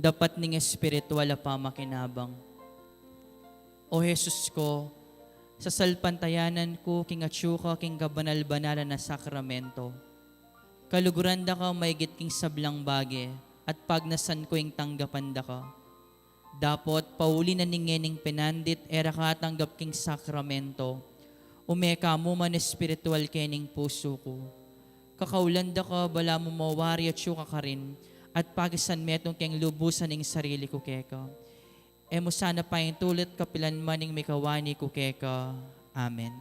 Dapat ning espiritual a pamakinabang. O Jesus ko, sasalpantayanan ku king atyu ka king kabanal-banalan a sakramento. Kaluguran da ka maigit king sablang bage, at pagnasan ku ing tanggapan da ka. Dapot, pauli na ning ngening penandit e ra ka atanggap king sakramento, ume ka mu man espiritual kening pusu ku. Kakaulan da ka balamu mawari atyu ka karin, at pakisan metung keng lubusan ing sarili ku keka. E mu sana paintulit kapilan man ing mikawani ku keka. Amen.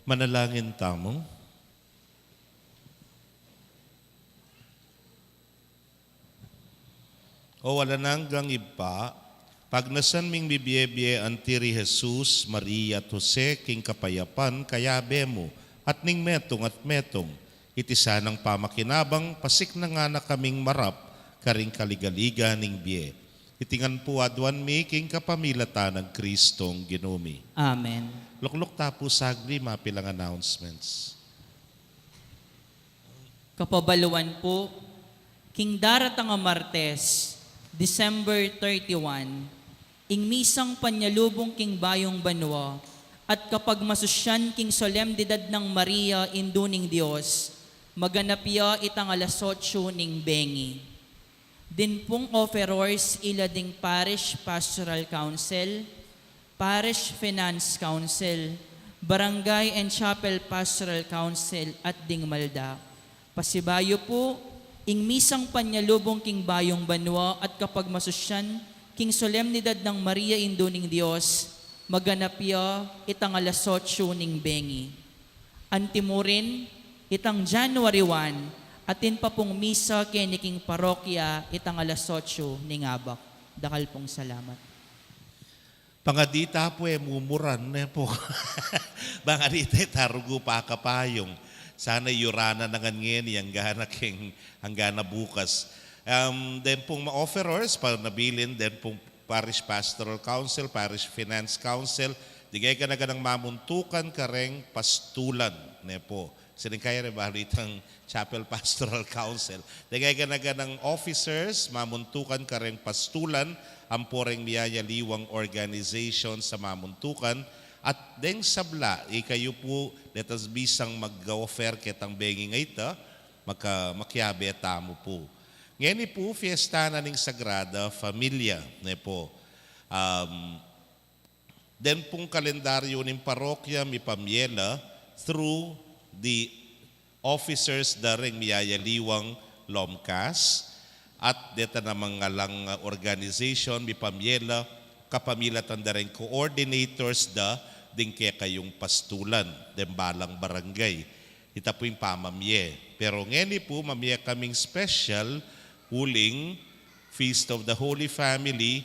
Manalangin tamu. O alang anggang Ibpa, pagnasan ming mibie-bie anti ri Jesus, Maria, at Jose king kapayapan, kayabe mu, at ning metung at metung. Iti sanang pamakinabang, pasiknangan na kaming marap karing kaligaligan ning bie. Iti ngan pu aduan mi king kapamilatan nang Kristong Ginu mi. Amen. Lukluk ta pu sagli, mapilang announcements. Kapabaluan pu, king daratang a Martes, December thirty-one, ing misang panyalubung king bayung banua at kapagmasusyan king solemnidad nang Maria, Indu ning Dios, maganap ya itang alas otsu ning bengi. Din pung offerors ila ding Parish Pastoral Council, Parish Finance Council, Barangay and Chapel Pastoral Council at ding malda. Pasibayu pu, ing misang panyalubung king bayung banua at kapagmasusyan king solemnidad nang Maria Indu ning Dios, maganap ya itang alas otsu ning bengi. Antimurin, itang January one, atin pa pung misa keni king parokya itang alas otsu ning abak. Dakal pung salamat. Bang di ta pu e mumuran, ne pu. Bang di ta e tarugu pakapayung. Sana yurana na ngan ngeni, anggana king, anggana bukas. Um, den pung ma-offerors, panabilin, den pung Parish Pastoral Council, Parish Finance Council, ding e gana-ganang mamuntukan kareng pastulan, ne pu. Sining kaya re balu itang Chapel Pastoral Council. Ding e gana-ganang officers, mamuntukan kareng pastulan, ampo reng miyayaliwang organization sa mamuntukan, at deng sabla, ikayu pu, detang bisang mag-offer ketang bengi ngeni, maka-, makiabe tamu pu. Ngeni pu, fiesta na ning Sagrada Familia, ne pu. Um, den pung kalendaryu ning parokya mipamye la through the officers da reng miyayaliwang LOMCAS, at deta namang alang organization mipamye la kapamilatan da reng coordinators da ding kekayung pastulan, den balang barangay. Ita pu ing pamamye. Pero ngeni pu, mamye kaming special uling Feast of the Holy Family,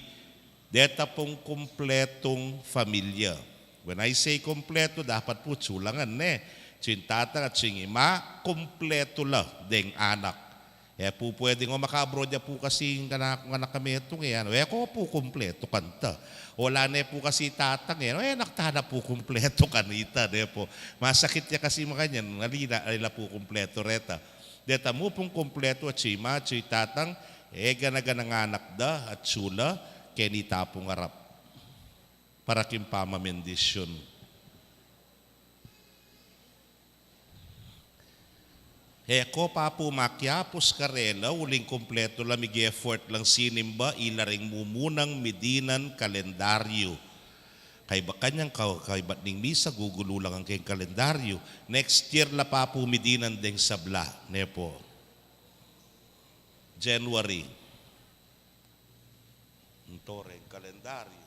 deta pung kumpletung familia. When I say kumpletu, dapat pu atsu la ngan, ne? Atsu ing tatang, atsu ing ima, kumpletu la deng anak. E pu pwedeng, o, maka-abroad ya pu kasi ing kanakung anak a metung, e, ano, e ko pu kumpletu kanta. O, ala ne pu kasi tatang, e, ano, e, anak ta na pu kumpletu kanita, ne pu. Masakit ya kasi makanyan, ali na, ala pu kumpletu reta. Deta mu pung kumpletu, atsu ima, atsu ing tatang, e gana-ganang anak da, atsu la, keni ta pung arap. Para king pamabendisyun. E ko pa pu makiapus karela, uling kumpletu la, mig-effort lang sinimba, ila reng mumunang midinan kalendaryu. Kaybat kanyan, ka-, kaybat ning misa, gugulu la ngan keng kalendaryu. Next year la pa pu midinan deng sabla, ne pu. January. Ito reng kalendaryu.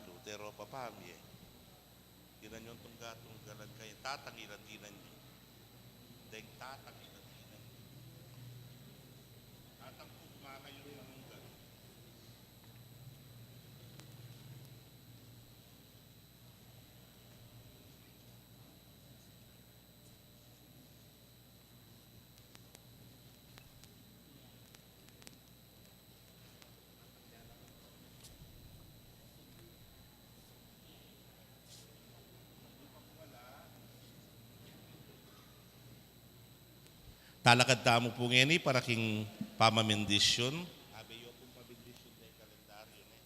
Lutero, papamie. Dinan yu tungga-tunggalan kaya, tatangilan dinan yu. Deng tatangilan dinan yu. Tatang ku, kumakayu rin ang unggal. Talakad tamu pu ngeni para king pamamindisyun. Abe yu pung pamindisyun ning kalendaryo, ne?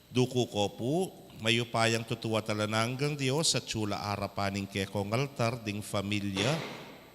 Duku ko pu, mayupayang tutu at alang anggang Dios, atyu la arapan ning kekong altar ding familia,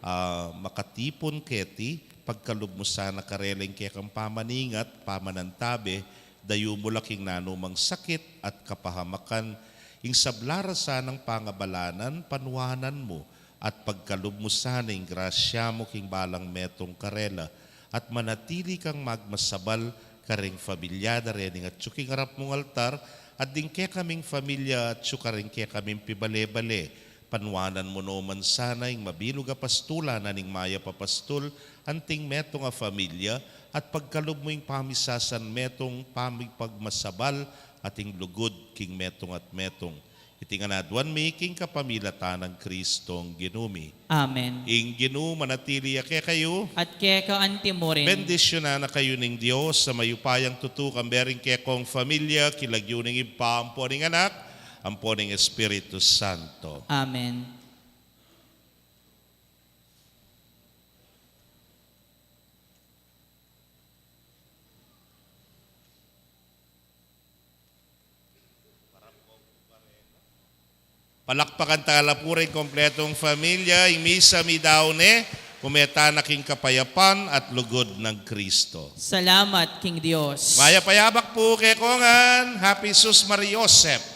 ah, makatipun keti, pagkalub mu sana karela ing kekang pamaningat, pamanantabe, dayu mu la king nanumang sakit at kapahamakan, ing sabla ra sanang pangabalanan, panuanan mu, at pagkalub mu sana ing grasya mu king balang metung karela, at manatili kang magmasabal kareng familia da rening atyu king arap mung altar, at ding kekaming familia atyu kareng kekaming pibale-bale, panuanan mu no man sana ing mabilug a pastulan na ning mayap a pastul, anting metung a familia, at pagkalub mu ing pamisasan metung, pamipagmasabal, at ing lugud king metung at metung. Iti ngan aduan mi king kapamilatan nang Kristong Ginu mi. Amen. Ing Ginu manatili ya kekayu. At keka anti mu rin. Bendisyunan na kayu ning Dios a mayupayang tutu, kambe ring kekong familia, king lagyu ning Ibpa, ampo ning Anak, ampo ning Espiritu Santo. Amen. Palakpakan tala pu ring kompletong familia, ing misa midaun ne, kumeta na king kapayapan at lugud nang Kristo. Salamat king Dios. Mayap a yabak pu kekongan, Happy Sus Maria Joseph.